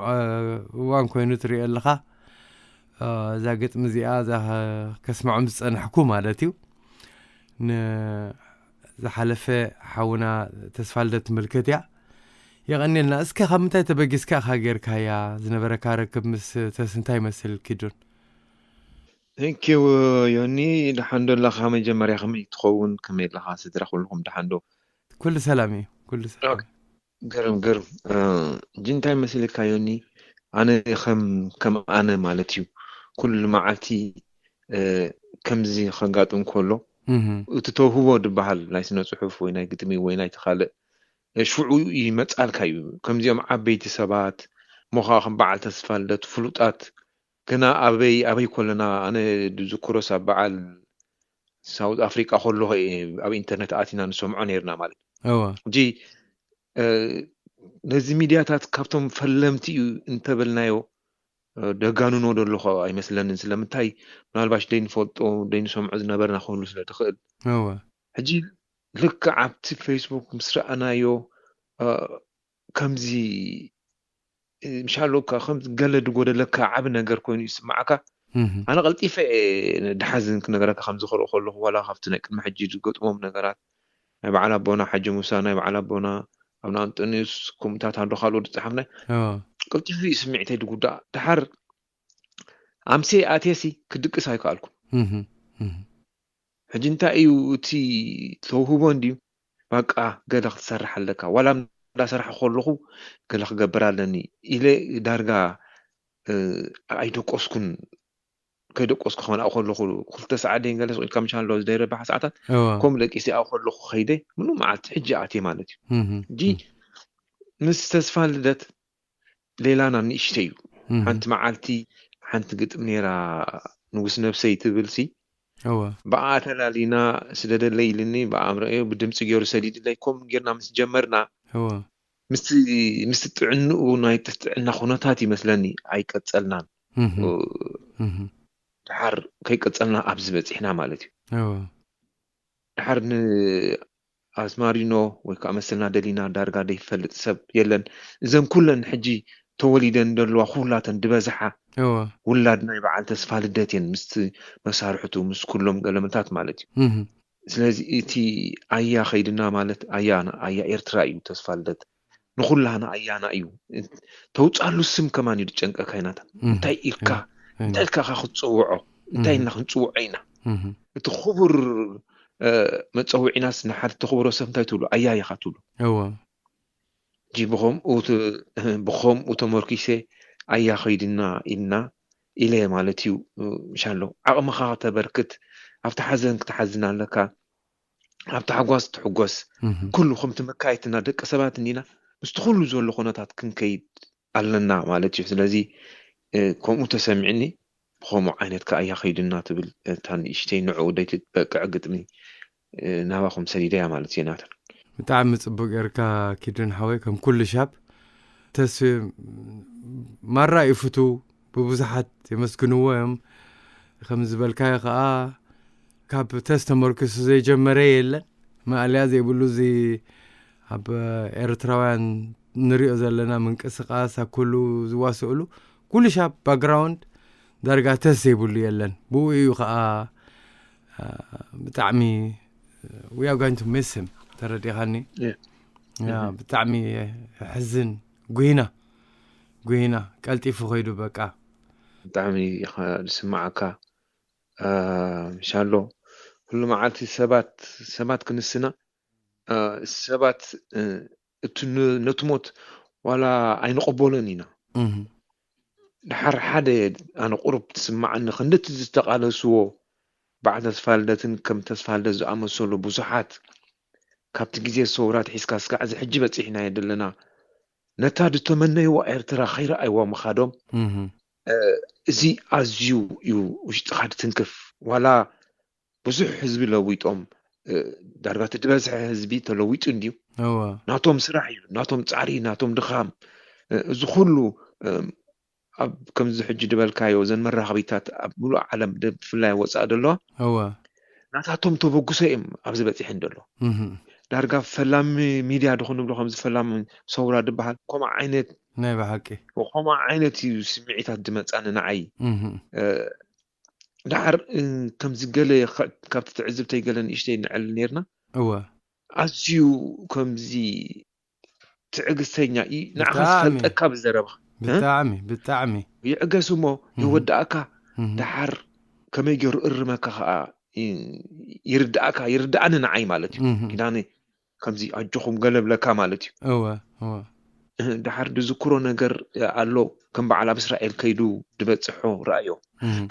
እዋን ኮይኑ ትሪኦ ኣለኻ። እዛ ግጥሚ እዚኣ እዛ ከስምዖም ዝፀናሕኩ ማለት እዩ ንዝሓለፈ ሓውና ተስፋልደት ትምልከት እያ። የቐንየልና። እስከ ካብ ምንታይ ተበጊስካ ኢኻ ጌርካያ? ዝነበረካ ርክብ ምስ ተስ እንታይ ይመስል ኪዱን? Thank you ዮኒ፣ ደሓን ዶ ኣለኻ? መጀመርያ ከመይ ትኸውን? ከመይ ኣለኻ? ስድራ ኩልኹም ደሓን ዶ? ኩሉ ሰላም እዩ፣ ኩሉ ሰላም። ግርም ግርም። ሕጂ እንታይ መሲልካ ዮኒ፣ ኣነ ከም ከም ኣነ ማለት እዩ ኩሉ መዓልቲ ከምዚ ከጋጥም ከሎ እቲ ተውህቦ ዝበሃል ናይ ስነ ፅሑፍ ወይ ናይ ግጥሚ ወይ ናይ ተኻልእ ሽዑ ይመፃልካ እዩ። ከምዚኦም ዓበይቲ ሰባት ሞኻ ከም በዓል ተስፋ ልደት ፍሉጣት ገና ኣበይ ኣበይ ኮለና ኣነ ዝዝክሮስ ኣብ በዓል ሳውት ኣፍሪቃ ከለኹ እየ ኣብ ኢንተርነት ኣቲና ንሰምዖ ነርና ማለት እዋ ሕጂ ነዚ ሚድያታት ካብቶም ፈለምቲ እዩ እንተበልናዮ ደጋንኖ ደለኹ ኣይመስለንን። ስለምንታይ? ምናልባሽ ደይንፈልጦ ደይንሰምዖ ዝነበርና ክህሉ ስለ ትኽእል። ሕጂ ልክዕ ኣብቲ ፌስቡክ ምስ ረኣናዮ ከምዚ ምሻሎካ ከም ገለ ድጎደለካ ዓብ ነገር ኮይኑ ይስምዓካ። ኣነ ቀልጢፈ ድሓዝን ክነገረካ ከም ዝኽርኦ ከለኹ ዋላ ካብቲ ናይ ቅድሚ ሕጂ ዝገጥሞም ነገራት ናይ በዓል ኣቦና ሓጂ ሙሳ ናይ በዓል ኣቦና ኣብና ኣንጠኒዮስ ከምኡታት ኣሎ ካልኦ ዝፀሓፍናይ ቀልጢፉ እዩ ስምዒተይ ድጉዳእ። ድሓር ኣምሴ ኣትየሲ ክድቅስ ኣይከኣልኩ። ሕጂ እንታይ እዩ እቲ ተውህቦ እንድዩ? በቃ ገለ ክትሰርሕ ኣለካ። ዋላ እንዳሰራሕ ከለኹ ገለ ክገብር ኣለኒ ኢለ ዳርጋ ኣይደቆስኩን። ከይደቆስኩ ከመን ኣብኡ ከለኹ ክልተ ሰዓት ደይን ገለ ስቕ ኢልካ ምሻን ኣለዎ ዝደይረባሕ ሰዓታት ከምኡ ደቂሲ ኣብኡ ከለኹ ከይደ ምሉ መዓልቲ ሕጂ ኣትየ ማለት እዩ። ሕጂ ምስ ተስፋ ልደት ሌላና ንእሽተ እዩ። ሓንቲ መዓልቲ ሓንቲ ግጥም ነይራ ንጉስ ነብሰይ ትብል ሲ ብኣ ተላሊና ስደደለይ ኢልኒ ብኣእምሮዮ ብድምፂ ገይሩ ሰዲድለይ ከምኡ ጌርና ምስ ጀመርና ምስቲ ጥዕንኡ ናይ ጥዕና ኩነታት ይመስለኒ ኣይቀፀልናን። ድሓር ከይቀፀልና ኣብዚ በፂሕና ማለት እዩ። ድሓር ንኣዝማሪኖ ወይ ከዓ መሰልና ደሊና ዳርጋ ደይፈልጥ ሰብ የለን። እዘን ኩለን ሕጂ ተወሊደን ዘለዋ ኩላተን ድበዝሓ ውላድ ናይ በዓል ተስፋ ልደት እየን ምስቲ መሳርሕቱ ምስ ኩሎም ገለመታት ማለት እዩ። ስለዚ እቲ ኣያ ከይድና ማለት ኣያ ኣያ ኤርትራ እዩ ተስፋ ልደት ንኹላህና ኣያና እዩ። ተውፃሉ ስም ከማን እዩ ዝጨንቀካ ይናታ እንታይ ኢልካ እንታይ ኢልካ ካ ክትፅውዖ እንታይ ኢልና ክንፅውዖ ኢና። እቲ ክቡር መፀውዒናስ ንሓደ ተኽብሮ ሰብ እንታይ ትብሉ ኣያ ኢኻ ትብሉ። ብኸምኡ ተመርኪሰ ኣያ ከይድና ኢልና ኢለ ማለት እዩ። ምሻሎ ዓቕምኻ ከተበርክት ኣብቲ ሓዘን ክትሓዝን ኣለካ። ኣብ ታሕጓስ ትሕጎስ ኩሉ ከምቲ መካየትና ደቂ ሰባት እንዲና ምስቲ ኩሉ ዘሎ ኩነታት ክንከይድ ኣለና ማለት እዩ። ስለዚ ከምኡ ተሰሚዕኒ ብከምኡ ዓይነት ከኣያ ከይድና ትብል እታ ንእሽተይ ንዕኡ ደይትበቅዕ ግጥሚ ናባኹም ሰዲደያ ማለት እዩ ናተን። ብጣዕሚ ፅቡቅ ጌርካ ኪዱን ሓወይ ከም ኩሉ ሻብ ተስ ማራ ይፍቱ ብብዙሓት የመስግንዎ እዮም። ከም ዝበልካዮ ከዓ ካብ ተስ ተመርኪሱ ዘይጀመረ የለን። ማእለያ ዘይብሉ እዚ ኣብ ኤርትራውያን ንሪኦ ዘለና ምንቅስቃስ ኣብ ኩሉ ዝዋስእሉ ኩሉ ሻብ ባክግራውንድ ዳርጋ ተስ ዘይብሉ የለን። ብኡ እዩ ከዓ ብጣዕሚ we are going to miss him ተረዲኻኒ። ብጣዕሚ ሕዝን ጉይና ጉይና ቀልጢፉ ከይዱ በቃ። ብጣዕሚ ኢኻ ዝስምዓካ። ምሻሎ ኩሉ መዓልቲ ሰባት ሰባት ክንስና ሰባት እቲ ነቲ ሞት ዋላ ኣይንቐበሎን ኢና። ድሓር ሓደ ኣነ ቁሩብ ትስምዓኒ ክንድቲ ዝተቓለስዎ በዓል ተስፋልደትን ከም ተስፋልደት ዝኣመሰሉ ብዙሓት ካብቲ ግዜ ሰውራ ኣትሒዝካ እስካዕ እዚ ሕጂ በጺሕናዮ ዘለና ነታ ዝተመነይዋ ኤርትራ ከይረኣይዋ ምኻዶም እዚ ኣዝዩ እዩ ውሽጥኻ ድትንክፍ። ዋላ ብዙሕ ህዝቢ ለዊጦም ዳርጋ እቲ ዝበዝሐ ህዝቢ ተለዊጡ እንድዩ። ናቶም ስራሕ እዩ፣ ናቶም ጻዕሪ፣ ናቶም ድኻም እዚ ኩሉ ኣብ ከምዚ ሕጂ ድበልካዮ እዘን መራኸቢታት ኣብ ሙሉእ ዓለም ብፍላይ ወፃኢ ዘለዋ ናታቶም ተበግሶ እዮም ኣብዚ በፂሐን ዘሎ። ዳርጋ ፈላሚ ሚድያ ድኹን ንብሎ ከምዚ ፈላሚ ሰውራ ድበሃል ከምኡ ዓይነት ናይ ብሓቂ ከምኡ ዓይነት እዩ ስምዒታት ድመፃኒ ንዓይ። ዳሓር ከምዚ ገለ ካብቲ ትዕዝብተይ ገለ ንእሽተይ ንዕል ነርና። እወ ኣዝዩ ከምዚ ትዕግስተኛ እዩ ንዓኻ ዝፈልጠካ ብዘረባ ብጣዕሚ ብጣዕሚ ይዕገስ እሞ ይወዳእካ። ዳሓር ከመይ ገይሩ እርመካ ከዓ ይርዳእካ ይርዳእኒ ንዓይ ማለት እዩ። ኪዳነ ከምዚ ኣጆኹም ገለ ብለካ ማለት እዩ። እወ እወ ዳሓር ድዝክሮ ነገር ኣሎ ከም በዓል ኣብ እስራኤል ከይዱ ድበፅሖ ረኣዮ።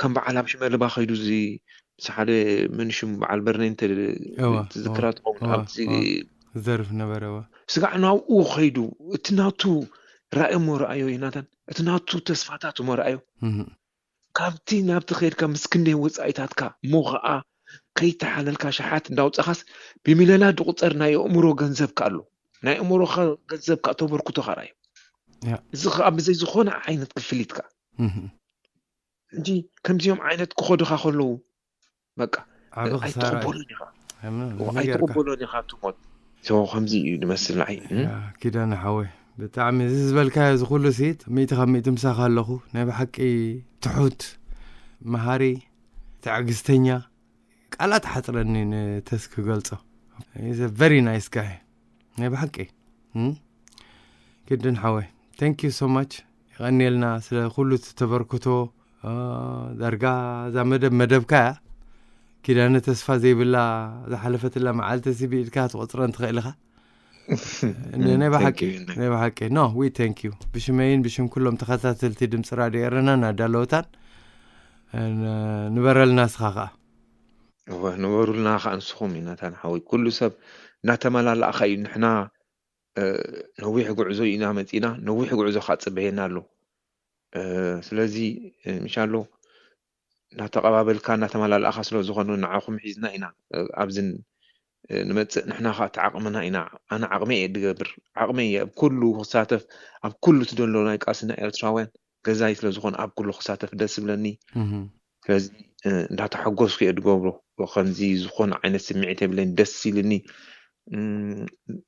ከም በዓል ኣብ ሽመልባ ከይዱ እዚ ምስ ሓደ መን ሽሙ በዓል በርነይ እንተ እወ ትዝክራ ትኸውን እወ ኣብዚ እወ። ዝዘርፍ ነበረ እወ ስጋዕ ናብኡ ከይዱ እቲ ናቱ ራእይ እሞ ረኣዮ ዮናታን እቲ ናቱ ተስፋታት እሞ ረኣዮ። ካብቲ ናብቲ ከድካ ምስ ክንደይ ወፃኢታትካ እሞ ከዓ ከይተሓለልካ ሸሓት እንዳውፃኻስ ብሚለና ድቁፀር ናይ ኣእምሮ ገንዘብካ ኣሎ። ናይ እምሮኻ ገንዘብካ ተበርክቶ ኸዓ እዩ። ያ። እዚ ኸዓ ብዘይ ዝኾነ ዓይነት ክፍሊትካ እህም። እንጂ ከምዚኦም ዓይነት ክኸዱኻ ከለዉ በቃ ዓቢ ክሳራ እዩ። ኣይትቕበሎን ኢኻ። እም፣ እዎ፣ ነጊርካ። ኣይትቕበሎን ኢኻ ትሞት። ሶ ከምዚ እዩ ዝመስል ንዓይ። እም? ያ፣ ኪዳነ ሓወይ፣ ብጣዕሚ እዚ ዝበልካዮ እዚ ኩሉ ሲት ሚእቲ ካብ ሚእቲ ምሳኻ ኣለኹ። ናይ ብሓቂ ትሑት፣ መሃሪ፣ ትዕግስተኛ፣ ቃላት ሓፅረኒ ንተስ ክገልጾ። He's a very nice guy። ናይ ብሓቂ። እም? ኪዳነ ሓወይ፣ thank you so much። የቐንየልና ስለ ኩሉ እቲ ተበርክቶ። አ፣ ዳርጋ እዛ መደብ መደብካ እያ። ኪዳነ ተስፋ ዘይብላ ዝሓለፈትላ መዓልቲ ሲ ብኢድካ ትቆፅረን ትኽእል ኢኻ። ን-፣ ናይ ብሓቂ፣ Thank you። ናይ ብሓቂ። No, we thank you። ብሽመይን ብሽም ኩሎም ተኸታተልቲ ድምፂ ራድዮ ኤረና እናዳለወታን ን-፣ ንበረልና ንስኻ ኸዓ። እወ፣ ንበሩልና ኸዓ ንስኹም እዩ ናታን ሓወይ። ኩሉ ሰብ እናተመላላእኻ እዩ። ንሕና፣ እ፣ ነዊሕ ጉዕዞ ኢና መፂና፣ ነዊሕ ጉዕዞ ኸዓ ፅበየና ኣሎ። እ፣ ስለዚ፣ እ፣ ምሻሎ እናተቐባበልካ እናተመላላእኻ ስለ ዝኾኑ ንዓኹም ሒዝና ኢና፣ እ፣ ኣብዝን፣ እ፣ ንመፅእ። ንሕና ኸዓ እቲ ዓቕምና ኢና፣ ኣነ ዓቕመይ እየ ድገብር፣ ዓቕመይ እየ ኣብ ኩሉ ክሳተፍ፣ ኣብ ኩሉ ትደሎ ናይ ቃልስና ኤርትራውያን ገዛይ ስለ ዝኾነ ኣብ ኩሉ ክሳተፍ ደስ ዝብለኒ። እህም። ስለዚ፣ እ፣ እንዳተሓጎስኩ እየ ድገብሮ። ከምዚ ዝኾነ ዓይነት ስምዒት የብለይን፣ ደስ ኢልኒ። እም፣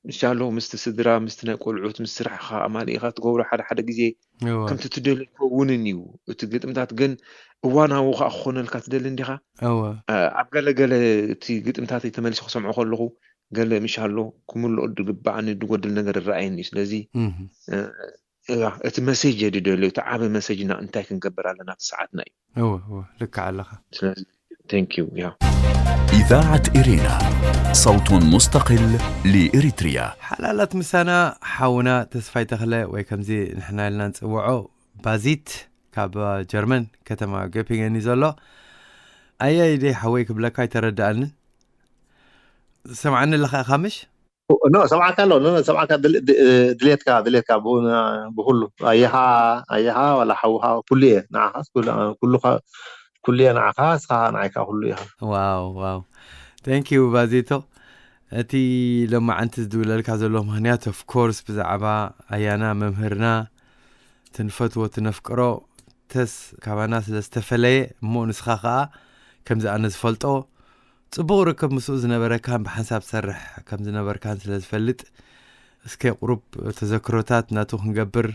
ምሻሎ ምስቲ ስድራ፣ ምስቲ ናይ ቆልዑት፣ ምስ ስራሕኻ ኣማሊእኻ ትገብሮ ሓደ ሓደ ግዜ እወ። ከምቲ ትደልዮ ኣይከውንን እዩ። እቲ ግጥምታት ግን እዋናዊ ኸዓ ክኾነልካ ትደሊ እንዲኻ። እወ። እ፣ ኣብ ገለ ገለ እቲ ግጥምታተይ ተመሊሰ ክሰምዖ ከለኹ ገለ ምሻሎ ክምልኦ ዝግብኣኒ ዝጎድል ነገር ይረኣየኒ እዩ። ስለዚ እህም። እ፣ እያ፣ እቲ መሴጅ እየ ድደልዮ፣ እቲ ዓቢ መሴጅና እንታይ ክንገብር ኣለና ኣብቲ ሰዓትና እዩ። እወ፣ እወ፣ ልክዕ ኣለኻ። ስለዚ፣ thank you፣ ያ። إذاعة إرينا، صوت مستقل لإريتريا. ሓላላት ምሳና ሓውና ተስፋይ ተኽለ ወይ ከምዚ ንሕና ኢልና ንፅውዖ ባዚት ካብ ጀርመን ከተማ ገፒንገን እዩ ዘሎ። ኣያይ ደይ ሓወይ ክብለካ ኣይተረድኣንን። ሰምዓኒ ኣለኻ ኢኻ ምሽ? ኖ፣ ሰምዓካ ኣሎ። ኖ፣ ኖ፣ ሰምዓካ ድል-፣ ድ-፣ ድሌትካ፣ ድሌትካ ብኡ-፣ ብኩሉ ኣየኻ፣ ኣየኻ ዋላ ሓውኻ ኩሉ እየ ንዓኻስ ኩሉ፣ ኩሉ ኸ-፣ ኩሉ እየ ንዓኻ፣ እስኻ ንዓይካ ኩሉ ኢኻ። ዋው፣ ዋው። Thank you ባዚቶ። እቲ ሎማዓንቲ ዝድውለልካ ዘሎ ምኽንያት of course ብዛዕባ ኣያና መምህርና ትንፈትዎ ትነፍቅሮ ተስ ካባና ስለ ዝተፈለየ እሞ ንስኻ ኸዓ ከምዚ ኣነ ዝፈልጦ ጽቡቕ ርክብ ምስኡ ዝነበረካን ብሓንሳብ ትሰርሕ ከም ዝነበርካን ስለ ዝፈልጥ እስከ ቁሩብ ተዘክሮታት ናቱ ክንገብር።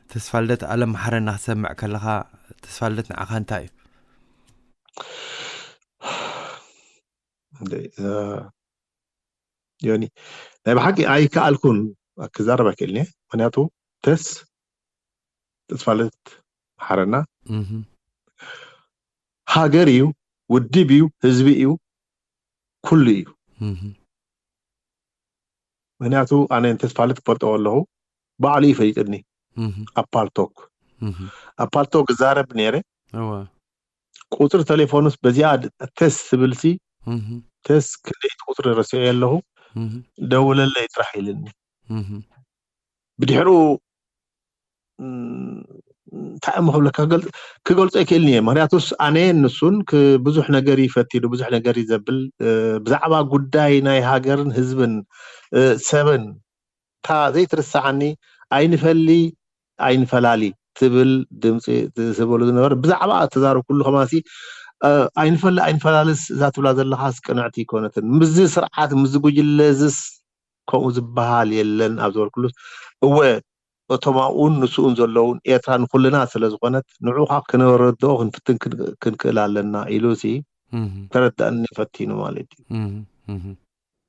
ተስፋልደት ኣለም መሓረና ክትሰምዕ ከለኻ ተስፋልደት ንዓኻ እንታይ እዩ? እንደ-፣ እ፣ ዮኒ፣ ናይ ብሓቂ ኣይከኣልኩን ክዛረብ ኣይክእልን እየ። ምክንያቱ ተስ ተስፋልደት መሓረና እህ። ሃገር እዩ፣ ውድብ እዩ፣ ህዝቢ እዩ፣ ኩሉ እዩ። እህ። ምክንያቱ ኣነ ንተስፋልደት ክፈልጦ ከለኹ ባዕሉ ይፈልጥኒ። እህ። ኣብ ፓልቶክ፣ እህ። ኣብ ፓልቶክ ክዛረብ ነይረ። እወ። ቁፅሪ ቴሌፎኑስ በዚኣ ድ-፣ ተስ ትብልሲ፣ እህ። ተስ ክልኢት ቁፅሪ ረሲዐ ኣለኹ፣ እህ። ደውለለይ ጥራሕ ኢልኒ። እህ። ብድሕሩ፣ ም፣ እንታይ እሞ ክብለካ ክገልፅ-፣ ክገልፆ ኣይክእልን እየ። ምክንያቱስ ኣነ ንሱን ክ-፣ ብዙሕ ነገር እዩ ፈቲኑ፣ ብዙሕ ነገር እዩ ዘብል፣ እ፣ ብዛዕባ ጉዳይ ናይ ሃገርን ህዝብን፣ እ፣ ሰብን፣ እታ ዘይትርሳዓኒ ኣይንፈሊ ኣይንፈላሊ ትብል ድምፂ ትህበሉ ዝነበረ፣ ብዛዕባ እተዛረብ ኩሉ ከማሲ፣ እ፣ ኣይንፈሊ ኣይንፈላልስ እዛ ትብላ ዘለኻስ ቅንዕቲ ኣይኮነትን። ምስዚ ስርዓት፣ ምስዚ ጉጅለ እዝስ ከምኡ ዝበሃል የለን ኣብ ዝበልኩሉስ፣ እወ፣ እቶም ኣብኡን ንስኡን ዘለውን ኤርትራ ንኹልና ስለ ዝኾነት፣ ንዑኻ ክነረድኦ ክንፍትን ክን-፣ ክንክእል ኣለና ኢሉ ሲ እህ። ተረዳእኒ ፈቲኑ ማለት እዩ። እህ። እህ።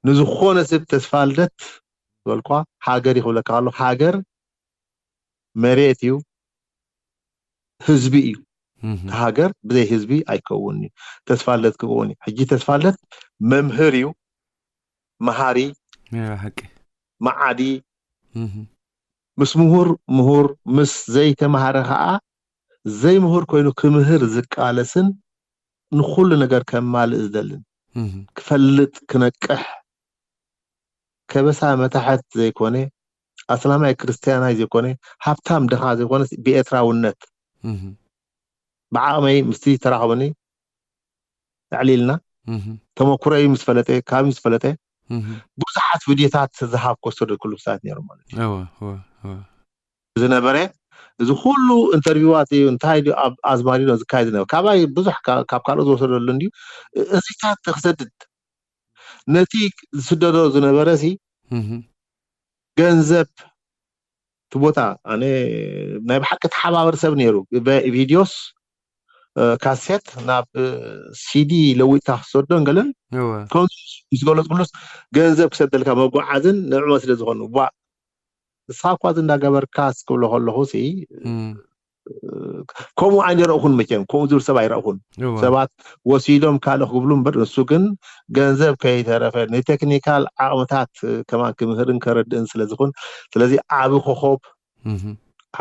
ንዝኾነ ሰብ ተስፋልደት ዝበልኳ ሃገር ይኽብለካ ኣሎ። ሃገር መሬት እዩ፣ ህዝቢ እዩ። እህ። እቲ ሃገር ብዘይ ህዝቢ ኣይከውን እዩ። ተስፋልደት ክኸውን እዩ። ሕጂ ተስፋልደት መምህር እዩ፣ መሃሪ፣ ናይ ብሓቂ። መዓዲ፣ እህ። ምስ ምሁር ምሁር፣ ምስ ዘይተማሃረ ከዓ ዘይምሁር ኮይኑ ክምህር ዝቃለስን ንኹሉ ነገር ከማልእ ዝደልን፣ እህ። ክፈልጥ፣ ክነቅሕ፣ ከበሳ መታሕት ዘይኮነ፣ ኣስላማይ ክርስትያናይ ዘይኮነ፣ ሃብታም ድኻ ዘይኮነ፣ ብኤርትራውነት እህ። ብዓቕመይ ምስቲ ተራኸበኒ ኣዕሊልና እህ። ተመኩሮይ ምስ ፈለጠ፣ ካብ ምስ ፈለጠ፣ ብዙሓት ቪድዮታት ዝሃብኮ ዝሰደድኩሉ ሰዓት ነይሩ ማለት እዩ ዝነበረ። እዚ ኩሉ ኢንተርቪዋት እዩ እንታይ ድዩ ኣብ ኣዝማሪኖ ዝካየድ ዝነበረ ካባይ ብዙሕ ካብ ካልኦት ዝወሰደሉ እንድዩ። እዚታት ክሰድድ ነቲ ዝስደዶ ዝነበረ ሲ ገንዘብ እቲ ቦታ ኣነ ናይ ብሓቂ ተሓባበር ሰብ ነይሩ። ቪድዮስ ካሴት ናብ ሲዲ ለዊጥካ ክሰዶ እንገለን ከምዚ ምስ ገለፅኩሉስ ገንዘብ ክሰደልካ መጓዓዝን ንዕመ ስለ ዝኾኑ ዋ ንስኻ እኳ እዚ እንዳገበርካ ክብሎ ከለኹ ሲ ከምኡ ኣይንረእኹን መቸም ከምኡ ዝብል ሰብ ኣይረእኹን። ሰባት ወሲዶም ካልእ ክብሉ እምበር ንሱ ግን ገንዘብ ከይተረፈ ንቴክኒካል ዓቕምታት ከማን ክምህርን ከረድእን ስለዝኹን ስለዚ ዓቢ ኮኸብ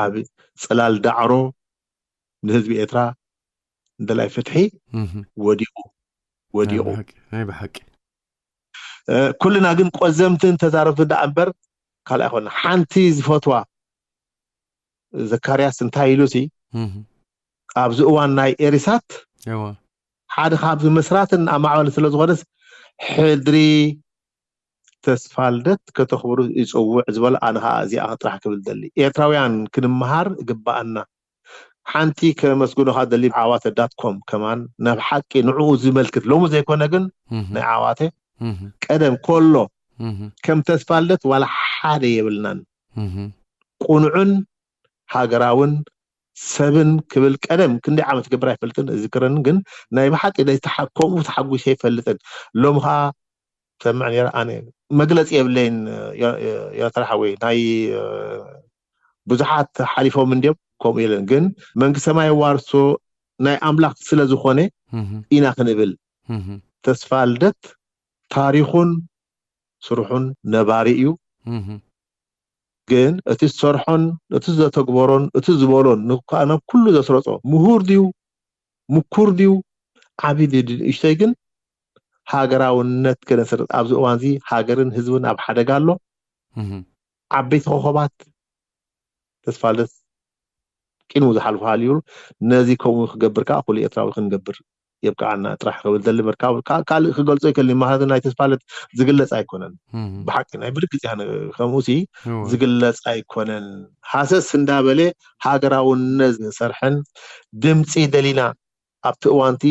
ዓቢ ጽላል ዳዕሮ ንህዝቢ ኤርትራ እንደላይ ፍትሒ ወዲቑ ወዲቑ ናይ ብሓቂ ኩልና ግን ቆዘምትን ተዛረብቲ ደኣ እምበር ካልእ ኣይኮነ ሓንቲ ዝፈትዋ ዘካርያስ እንታይ ኢሉ ሲ ኣብዚ እዋን ናይ ኤሪሳት ሓደ ካብዚ መስራትን ኣማዕበል ስለ ዝኾነስ ሕድሪ ተስፋ ልደት ከተኽብሩ ይፅውዕ ዝበለ ኣነ ከዓ እዚኣ ጥራሕ ክብል ደሊ ኤርትራውያን ክንመሃር እግባኣና ሓንቲ ከመስግኖኻ ደሊ ዓዋተ ዳት ኮም ከማን ናብ ሓቂ ንዕኡ ዝመልክት ሎሚ ዘይኮነ ግን ናይ ዓዋተ ቀደም ኮሎ ከም ተስፋ ልደት ዋላ ሓደ የብልናን ቁኑዕን ሃገራውን ሰብን ክብል ቀደም ክንደይ ዓመት ክገብር ኣይፈልጥን እዝክረን ግን ናይ ብሓቂ ከምኡ ተሓጒሰ ኣይፈልጥን ሎም ከዓ ሰምዕ ነረ ኣነ መግለፂ የብለይን ኤርትራ ሓወይ ናይ ብዙሓት ሓሊፎም እንዲዮም ከምኡ የለን ግን መንግስተ ሰማይ ዋርሶ ናይ ኣምላኽ ስለ ዝኾነ ኢና ክንብል ተስፋ ልደት ታሪኹን ስርሑን ነባሪ እዩ ግን እቲ ዝሰርሖን እቲ ዘተግበሮን እቲ ዝበሎን ንኳ ናብ ኩሉ ዘስረጾ ምሁር ድዩ ምኩር ድዩ ዓቢ ድዩ ንእሽተይ ግን ሃገራውነት ከነስርጥ ኣብዚ እዋን እዚ ሃገርን ህዝብን ኣብ ሓደጋ ኣሎ ዓበይቲ ኮኸባት ተስፋልደት ቂኑ ዝሓልፉ ሃልዩ ነዚ ከምኡ ክገብር ከዓ ኩሉ ኤርትራዊ ክንገብር የብቅዓና ጥራሕ ክብል ደሊ መርካብ ካልእ ክገልጾ ይክእል ማለት ናይ ተስፋለት ዝግለጽ ኣይኮነን ብሓቂ ናይ ብርግጽ ከምኡ ሲ ዝግለጽ ኣይኮነን ሃሰስ እንዳበለ ሃገራውነት ዝሰርሐን ድምፂ ደሊና ኣብቲ እዋንቲ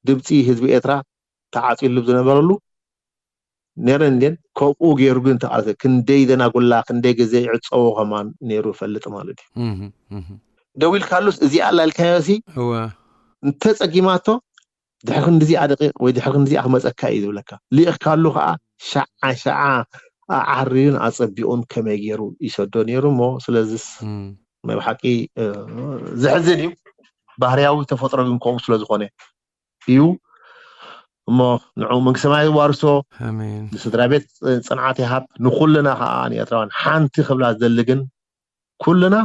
ድምፂ ህዝቢ ኤርትራ ተዓፂሉ ዝነበረሉ ነረን እንዴን ከምኡ ገይሩ ግን ተቃለሰ ክንደይ ዘናጉላ ክንደይ ግዜ ይዕፀዎ ከማን ነይሩ ይፈልጥ ማለት እዩ ደው ኢልካሉስ እዚኣ ኣላልካዮ ሲ እንተፀጊማቶ ድሕሪ ክንዲዚኣ ደቂቅ ወይ ድሕሪ ክንዲዚኣ ክመፀካ እዩ ዝብለካ ልኢኽካሉ ከዓ ሸዓ ሸዓ ኣዓርዩን ኣፀቢቑን ከመይ ገይሩ ይሰዶ ነይሩ እሞ ስለዚስ ናይ ብሓቂ ዘሕዝን እዩ ባህርያዊ ተፈጥሮ ግን ከምኡ ስለዝኾነ እዩ እሞ ንዑ መንግስቲ ሰማይ ዋርሶ ንስድራ ቤት ፅንዓት ይሃብ ንኩልና ከዓ ንኤርትራውያን ሓንቲ ክብላ ዝደሊ ግን ኩልና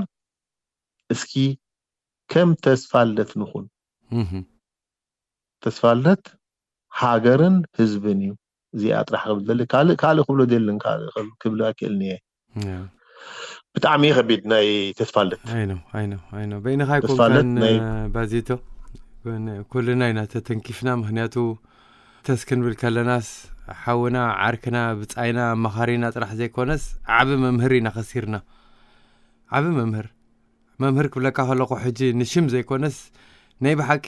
እስኪ ከም ተስፋ ልደት ንኹን ተስፋ ልደት ሃገርን ህዝብን እዩ እዚኣ ጥራሕ ክብል ዘሊ ካልእ ካልእ ክብሎ ዘልን ክብል ኣይክእልን እየ ብጣዕሚ ከቢድ ናይ ተስፋልደት ኣይኖ ኣይኖ ኣይኖ በይንኻ ኣይኮንካን ባዚቶ ኩልና ኢና ተተንኪፍና ምክንያቱ ተስ ክንብል ከለናስ ሓውና ዓርክና ብፃይና ኣማኻሪና ጥራሕ ዘይኮነስ ዓቢ መምህር ኢና ከሲርና ዓቢ መምህር መምህር ክብለካ ከለኹ ሕጂ ንሽም ዘይኮነስ ናይ ብሓቂ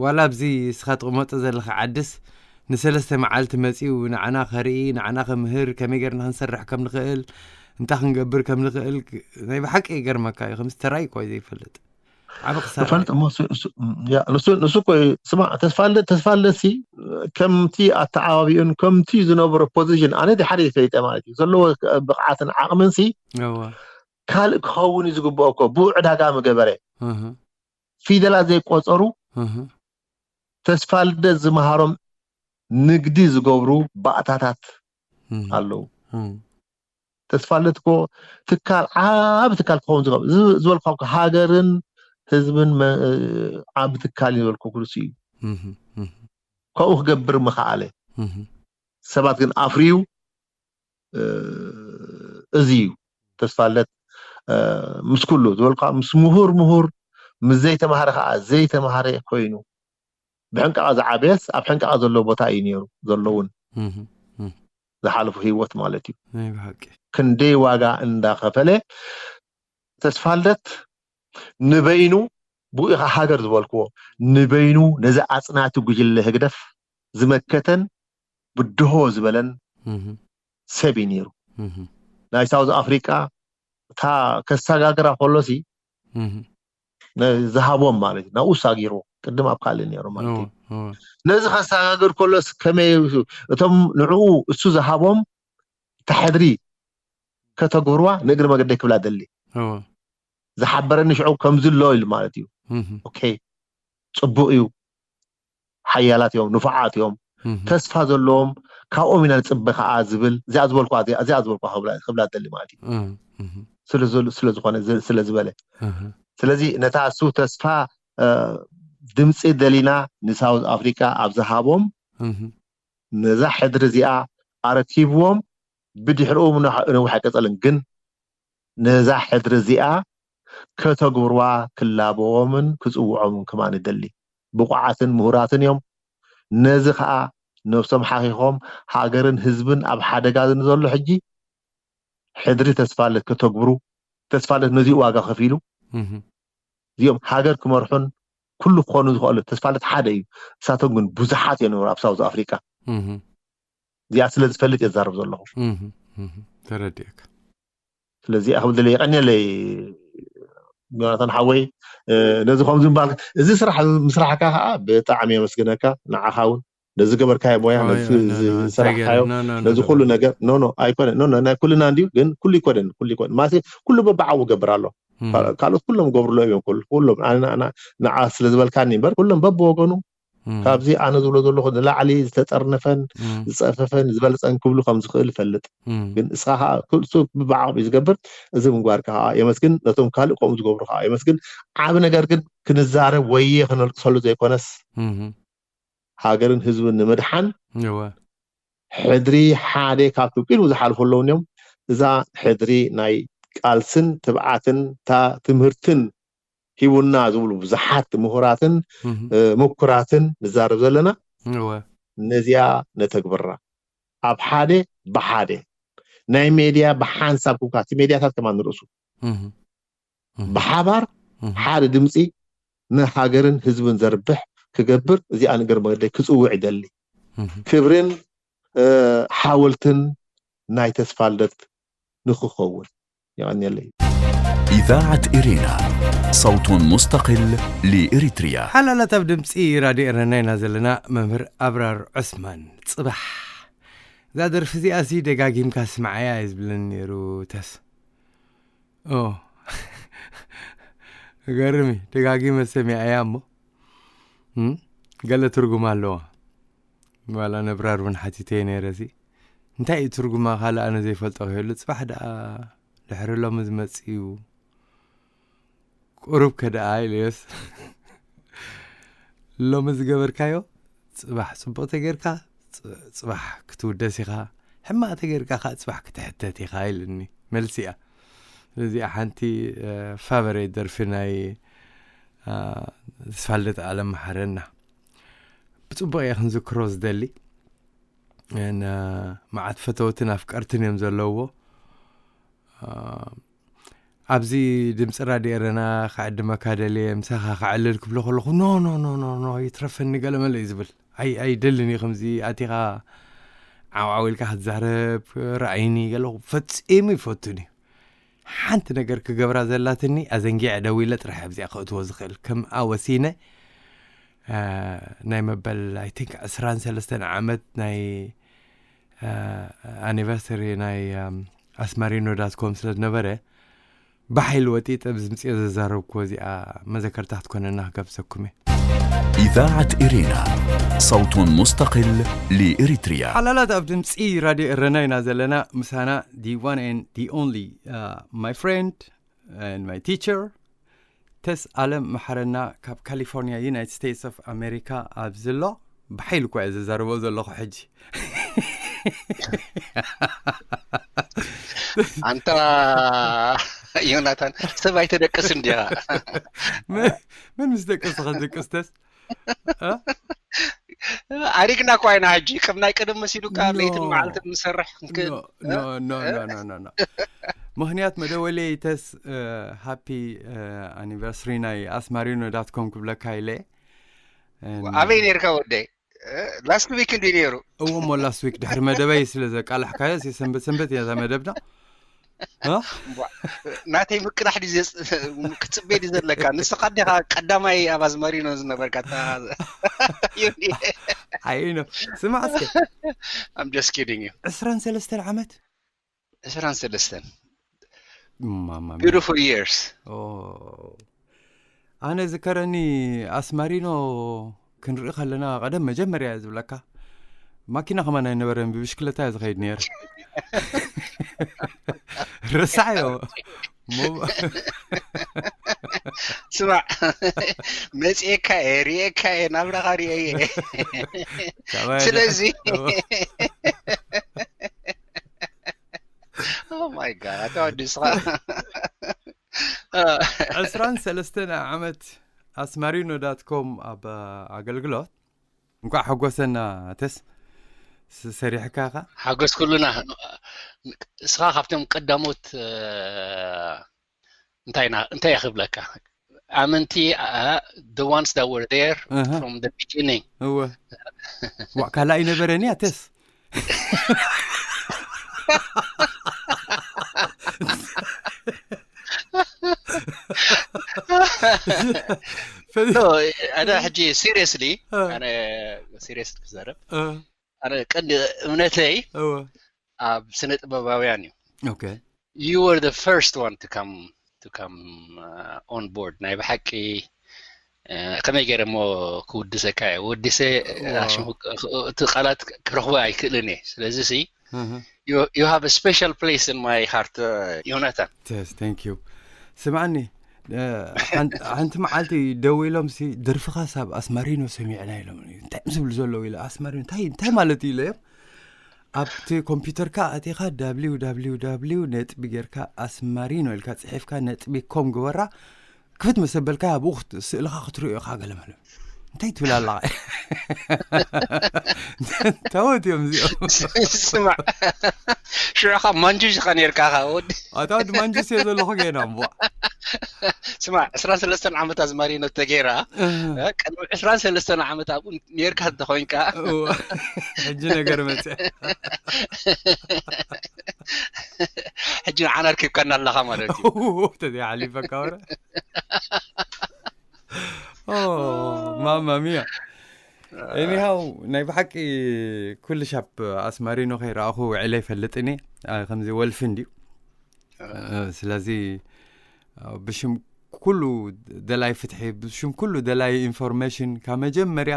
ዋላ ኣብዚ እስኻ ትቕመጦ ዘለኻ ዓድስ ንሰለስተ መዓልቲ መፂኡ ንዓና ከርኢ ንዓና ከምህር ከመይ ገርና ክንሰርሕ ከም ንኽእል እንታይ ክንገብር ከም ንኽእል ናይ ብሓቂ ይገርመካ እዩ ከምዚ ተራይ እኳ ዘይፈልጥ ዓቢ ክሳራ ፈልጥ እሞ እሱ- እሱ- ያ፣ ንሱ ንሱ እኮ እዩ። ስማዕ ተስፋልደት ተስፋልደት ሲ ከምቲ ኣተዓባቢኡን ከምቲ ዝነበሮ ፖዚሽን ኣነ ድሓደ ይፈሊጠ ማለት እዩ ዘለዎ ብቕዓትን ዓቕምን ሲ እወ ካልእ ክኸውን እዩ ዝግብኦ እኮ ብኡ ዕዳጋ ምገበረ እህ፣ ፊደላት ዘይቆፀሩ እህ፣ ተስፋልደት ዝመሃሮም ንግዲ ዝገብሩ ባእታታት እህ፣ ኣለዉ እህ። ተስፋለት እኮ ትካል ዓብ ትካል ክኸውን ዝብ ዝበልኳ ሃገርን ህዝብን ዓብ ትካል ዝበልኩ ኩርሲ እዩ ካብኡ ክገብር ምኸኣለ ሰባት ግን ኣፍርዩ እዚ እዩ ተስፋለት ምስ ኩሉ ዝበልኳ ምስ ምሁር ምሁር ምስ ዘይተማሃረ ከዓ ዘይተማሃረ ኮይኑ ብሕንቃቃ ዝዓበየስ ኣብ ሕንቃቃ ዘለዎ ቦታ እዩ ነይሩ ዘለውን ዝሓለፉ ህይወት ማለት እዩ። ናይ ብሓቂ ክንደይ ዋጋ እንዳኸፈለ ተስፋልደት ንበይኑ ብኡ ኢኻ ሃገር ዝበልክዎ ንበይኑ ነዚ ኣፅናቲ ጉጅለ ህግደፍ ዝመከተን ብድሆ ዝበለን እህ፣ ሰብ እዩ ነይሩ። እህ፣ ናይ ሳውዝ ኣፍሪቃ እታ ከሰጋግራ ከሎሲ እህ፣ ነ- ዝሃቦም ማለት እዩ ናብኡ ሳጊርዎ ቅድም ኣብ ካልእ ነይሩ ማለት እወ፣ እዩ። እወ፣ ነዚ ከሰጋግር ከሎስ ከመይ እቶም ንዕኡ እሱ ዝሃቦም እታ ሕድሪ ከተግብርዋ ንእግሪ መገደይ ክብላ ደሊ እወ፣ ዝሓበረኒ ሽዑ ከምዚ ኣሎ ኢሉ ማለት እዩ። እህ፣ ኦኬ ፅቡቅ እዩ። ሓያላት እዮም፣ ንፉዓት እዮም፣ እህ፣ ተስፋ ዘለዎም ካብኦም ኢና ንፅበ ከዓ ዝብል እዚኣ ዝበልኳ እዚኣ ዝበልኳ ክብላ ክብላ ደሊ ማለት እዩ። እህ፣ እህ፣ ስለ ዘሎ- ስለ ዝኾነ ዝ- ስለ ዝበለ እህ፣ ስለዚ ነታ እሱ ተስፋ እ፣ ድምፂ ደሊና ንሳውዝ ኣፍሪካ ኣብ ዝሃቦም እህ፣ ነዛ ሕድሪ እዚኣ ኣረኪብዎም ብድሕሪኡ ነዊሕ ኣይቀፀልን ግን ነዛ ሕድሪ እዚኣ ከተግብርዋ ክላበዎምን ክፅውዖምን ከማን ይደሊ። ብቑዓትን ምሁራትን እዮም። ነዚ ከዓ ነብሶም ሓኺኾም ሃገርን ህዝብን ኣብ ሓደጋ ንዘሎ ሕጂ ሕድሪ ተስፋለት ከተግብሩ ተስፋለት ነዚ ዋጋ ከፊሉ እህ፣ እዚኦም ሃገር ክመርሑን ኩሉ ክኾኑ ዝኽእሉ ተስፋለት ሓደ እዩ። እሳቶም ግን ብዙሓት እዮም ነበሩ ኣብ ሳውዝ ኣፍሪቃ። እህ፣ እዚኣ ስለ ዝፈልጥ የዛርብ ዘለኹ። እህ፣ እህ፣ ተረዲእካ። ስለዚ ኣኽብድለይ የቐንየለይ ዮናታን ሓወይ። እ፣ ነዚ ከምዚ ምባል እዚ ስራሕ ምስራሕካ ከዓ ብጣዕሚ የመስግነካ። ንዓኻ እውን ነዚ ገበርካዮ ሞያ ኦይ፣ ነዚ ኦይ፣ ኖ፣ ኖ፣ እንታይ ዝሰራሕካዮ ገይረ? ኖ፣ ኖ፣ ኖ፣ ነዚ ኖ፣ ኩሉ ኖ። ነገር ኖ ኖ ኣይኮነ ኖ ኖ ናይ ኩልና እንድዩ ግን ኩሉ ይኮነን ኩሉ ይኮነ ማለት ኩሉ በብዓቡ ገብር ኣሎ። እም፣ ካል- ካልኦት ኩሎም ገብርሎ እዮም ኩሉ- ኩሎም ኣነ ኣነ ንዓ ስለ ዝበልካኒ እምበር ኩሎም በብወገኑ እም፣ ካብዚ ኣነ ዝብሎ ዘለኹ ንላዕሊ ዝተጠርነፈን እም፣ ዝፀፈፈን ዝበልፀን ክብሉ ከም ዝኽእል ይፈልጥ። እም፣ ግን እስኻ ከዓ ክሱ ብዓቕሚ ዝገብር እዚ ምግባርካ ከዓ የመስግን። ነቶም ካልእ ከምኡ ዝገብሩ ከዓ የመስግን። ዓብ ነገር ግን ክንዛረብ ወየ ክነልቅሰሉ ዘይኮነስ እም፣ ሃገርን ህዝብን ንምድሓን እወ፣ ሕድሪ ሓደ ካብቶም ቅድሚ ዝሓልፉ ኣለውን እዮም። እዛ ሕድሪ ናይ ቃልስን ትብዓትን እታ ትምህርትን ሂቡና ዝብሉ ብዙሓት ምሁራትን እም፣ እ፣ ምኩራትን ንዛረብ ዘለና እወ፣ ነዚኣ ነተግብራ ኣብ ሓደ ብሓደ ናይ ሜድያ ብሓንሳብ ኩንካ እቲ ሜድያታት ከማን ንርእሱ እም፣ እም፣ ብሓባር እም፣ ሓደ ድምፂ ንሃገርን ህዝብን ዘርብሕ ክገብር እዚኣ ንግር መገደይ ክፅውዕ ይደሊ። እም። ክብርን እ፣ ሓወልትን ናይ ተስፋ ልደት ንክኸውን የቐንየለይ። إذاعة إرينا، صوت مستقل لإريتريا. ሓላላት ኣብ ድምፂ ራድዮ ኤረና ኢና ዘለና። መምህር ኣብራር ዑስማን፣ ፅባሕ። እዛ ደርፊ እዚኣ ሲ ደጋጊምካ ስምዓያ እዩ ዝብለኒ ነይሩ። ተስ ኦ ገርሚ ደጋጊመ ሰሚዐያ እሞ እም፣ ገለ ትርጉም ኣለዋ። ዋላ ነብራር እውን ሓቲተየ ነይረ። እዚ እንታይ እዩ ትርጉማ ካልእ ኣነ ዘይፈልጦ ክህሉ። ፅባሕ ደኣ ድሕሪ ሎሚ ዝመፅእ እዩ። ቁሩብ ከደኣ ኢለዮስ ሎሚ ዝገበርካዮ ፅባሕ ፅቡቕ ተጌርካ፣ ፅ- ፅባሕ ክትውደስ ኢኻ። ሕማቕ ተጌርካ ከዓ ፅባሕ ክትሕተት ኢኻ ኢልኒ። መልሲ እያ። ስለዚኣ ሓንቲ እ፣ ፋቨሬት ደርፊ ናይ እ፣ ተስፋልደት ኣለም መሓረና ብፅቡቕ እየ ክንዝክሮ ዝደሊ። ን- መዓት ፈተውትን ኣፍቀርትን እዮም ዘለውዎ። እ፣ ኣብዚ ድምፂ ራድዮ ኤረና ክዕድመካ ደልየ ምሳኻ ክዕልል ክብሎ ከለኹ ኖ ኖ ኖ ኖ ኖ ይትረፈኒ ገለመለ እዩ ዝብል። ኣይ ኣይደልን እዩ ከምዚ ኣቲኻ ዓውዓው ኢልካ ክትዛረብ። ርኣይኒ ገለኹ ፈፂሙ ይፈቱን እዩ። ሓንቲ ነገር ክገብራ ዘላትኒ ኣዘንጊዐ ደዊለ ጥራሕ ኣብዚኣ ከእትዎ ዝኽእል ከምኣ ወሲነ። እ፣ ናይ መበል ኣይ ቲንክ ዕስራን ሰለስተን ዓመት ናይ ኣኒቨርሰሪ ናይ ኣስማሪኖ ዳት ኮም ስለ ዝነበረ ብሓይሊ ወጢጠ ብዝምፅኦ ዘዛረብኩዎ እዚኣ መዘከርታ ክትኮነና ክጋብዘኩም እየ። إذاعة إرينا، صوت مستقل لإريتريا. ሓላላት ኣብ ድምፂ ራድዮ ኤረና ኢና ዘለና። ምሳና the one and the only uh, my friend and my teacher ተስ ኣለም መሓረና ካብ ካሊፎርኒያ ዩናይትድ ስቴትስ ኦፍ ኣሜሪካ ኣብዚ ኣሎ። ብሓይሊ እኳ እየ ዘዛርቦ ዘለኹ ሕጂ። ኣንታ ዮናታን ሰብ ኣይተደቅስ እንዲኻ። መ- መን ምስ ደቀስኻ ደቀስተስ እ? ኣሪግና እኮ ኣይና ሕጂ ከም ናይ ቀደም መሲሉ ካ ለይትን መዓልትን ንሰርሕ ክንክ ኖ ኖ ኖ ኖ ኖ ኖ ምክንያት መደወለይ ተስ ሃፒ ኣኒቨርሰሪ ናይ ኣስማሪኖ ዳት ኮም ክብለካ ኢለ ኣበይ ነርካ ወደይ? ላስት ዊክ እንዲ ነይሩ። እዎ እሞ ላስት ዊክ ድሕሪ መደበይ ስለ ዘቃላሕካዮ ሲ ሰንበት ሰንበት እያ እዛ መደብና። እ? ናተይ ምቅዳሕ ድዩ ዘጽ- ክትጽበ ድዩ ዘለካ? ንስኻ ዲኻ ቀዳማይ ኣብ ኣዝማሪኖ ዝነበርካ? ሓይኖ ስማዕ እስከ I'm just kidding you። ዕስራን ሰለስተን ዓመት ዕስራን ሰለስተን ማማ beautiful years። ኦ፣ ኣነ ዝከረኒ ኣስማሪኖ ክንርኢ ከለና ቀደም መጀመርያ እየ ዝብለካ ማኪና ከማን ኣይነበረን ብብሽክለታ እየ ዝኸይድ ነይረ። ረሳዕዮ። ሞ- ስማዕ፣ መፅኤካ እየ፣ ሪኤካ እየ፣ ናብራኻ ሪኤ እየ። ካባይ ስለዚ Oh my God፣ ኣታ ወዲ ንስኻ ዕስራን ሰለስተን ዓመት ኣስማሪኖ ዳት ኮም ኣብ ኣገልግሎት። እንኳዕ ሓጎሰና። ተስ ስ- ሰሪሕካ ኻ ሓጎስ ኩሉና። እስኻ ካብቶም ቀዳሞት እ፣ እንታይ ና- እንታይ እየ ክብለካ፣ ኣመንቲ እ፣ the ones that were there እህ፣ from the beginning። እወ። ዋ ካልኣይ ነበረኒ ኣተስ No፣ ኣነ ሕጂ seriously፣ ኣነ serious ክዛረብ፣ ኣነ ቀንዲ እምነተይ ኣብ ስነ ጥበባውያን እዩ። Okay። You were the first one to come to come uh, on board። ናይ ብሓቂ እ፣ ከመይ ገይረ እሞ ክውድሰካ እየ? ወዲሰ Wow። ሽሙ ክ- እቲ ቃላት ክረኽቦ ኣይክእልን እየ። ስለዚ ሲ you have a special place in my heart። ዮናታን። Yes, thank you። ስምዓኒ እ፣ ሓን- ሓንቲ መዓልቲ ደው ኢሎም ሲ ደርፍኻ ሳብ ኣስማሪኖ ሰሚዕና ኢሎም። እንታይ ምስ ዝብሉ ዘለዉ ኢለ ኣስማሪኖ እንታይ እንታይ ማለት እዩ ኢለዮም። ኣብቲ ኮምፒውተርካ ኣቲኻ www ነጥቢ ጌርካ ኣስማሪኖ ኢልካ ፅሒፍካ ነጥቢ ኮም ግበራ ክፍት መሰበልካ ኣብኡ ክት- ስእልኻ ክትርእዮ ኢኻ ገለ ማለት እንታይ ትብል ኣላ። ታወት እዮም እዚኦም። ስማዕ፣ ሽዑኻ ማንጁሽ ኢኻ ነርካ፣ ወዲ። ኣታ ወዲ ማንጁስ እየ ዘለኹ ገና እምቧ። ስማዕ፣ ዕስራን ሰለስተን ዓመት ኣዝማሪኖ ተገይራ፣ ቅድሚ ዕስራን ሰለስተን ዓመት ኣብኡ ነርካ እንተኾይንካ፣ እወ፣ ሕጂ ነገር መፅእ። ሕጂ ንዓና ኣርኪብካና ኣለኻ ማለት እዩ። ተዘይ ሓሊፈካ ወረ። ኦ፣ ማማ ሚያ። ኤኒሃው ናይ ብሓቂ ኩሉ ሻፕ ኣስማሪኖ ከይረኣኹ ውዕለ ይፈልጥኒ። ከምዚ ወልፊ እንድዩ። ስለዚ ብሽም ኩሉ ደላይ ፍትሒ፣ ብሽም ኩሉ ደላይ ኢንፎርሜሽን ካብ መጀመርያ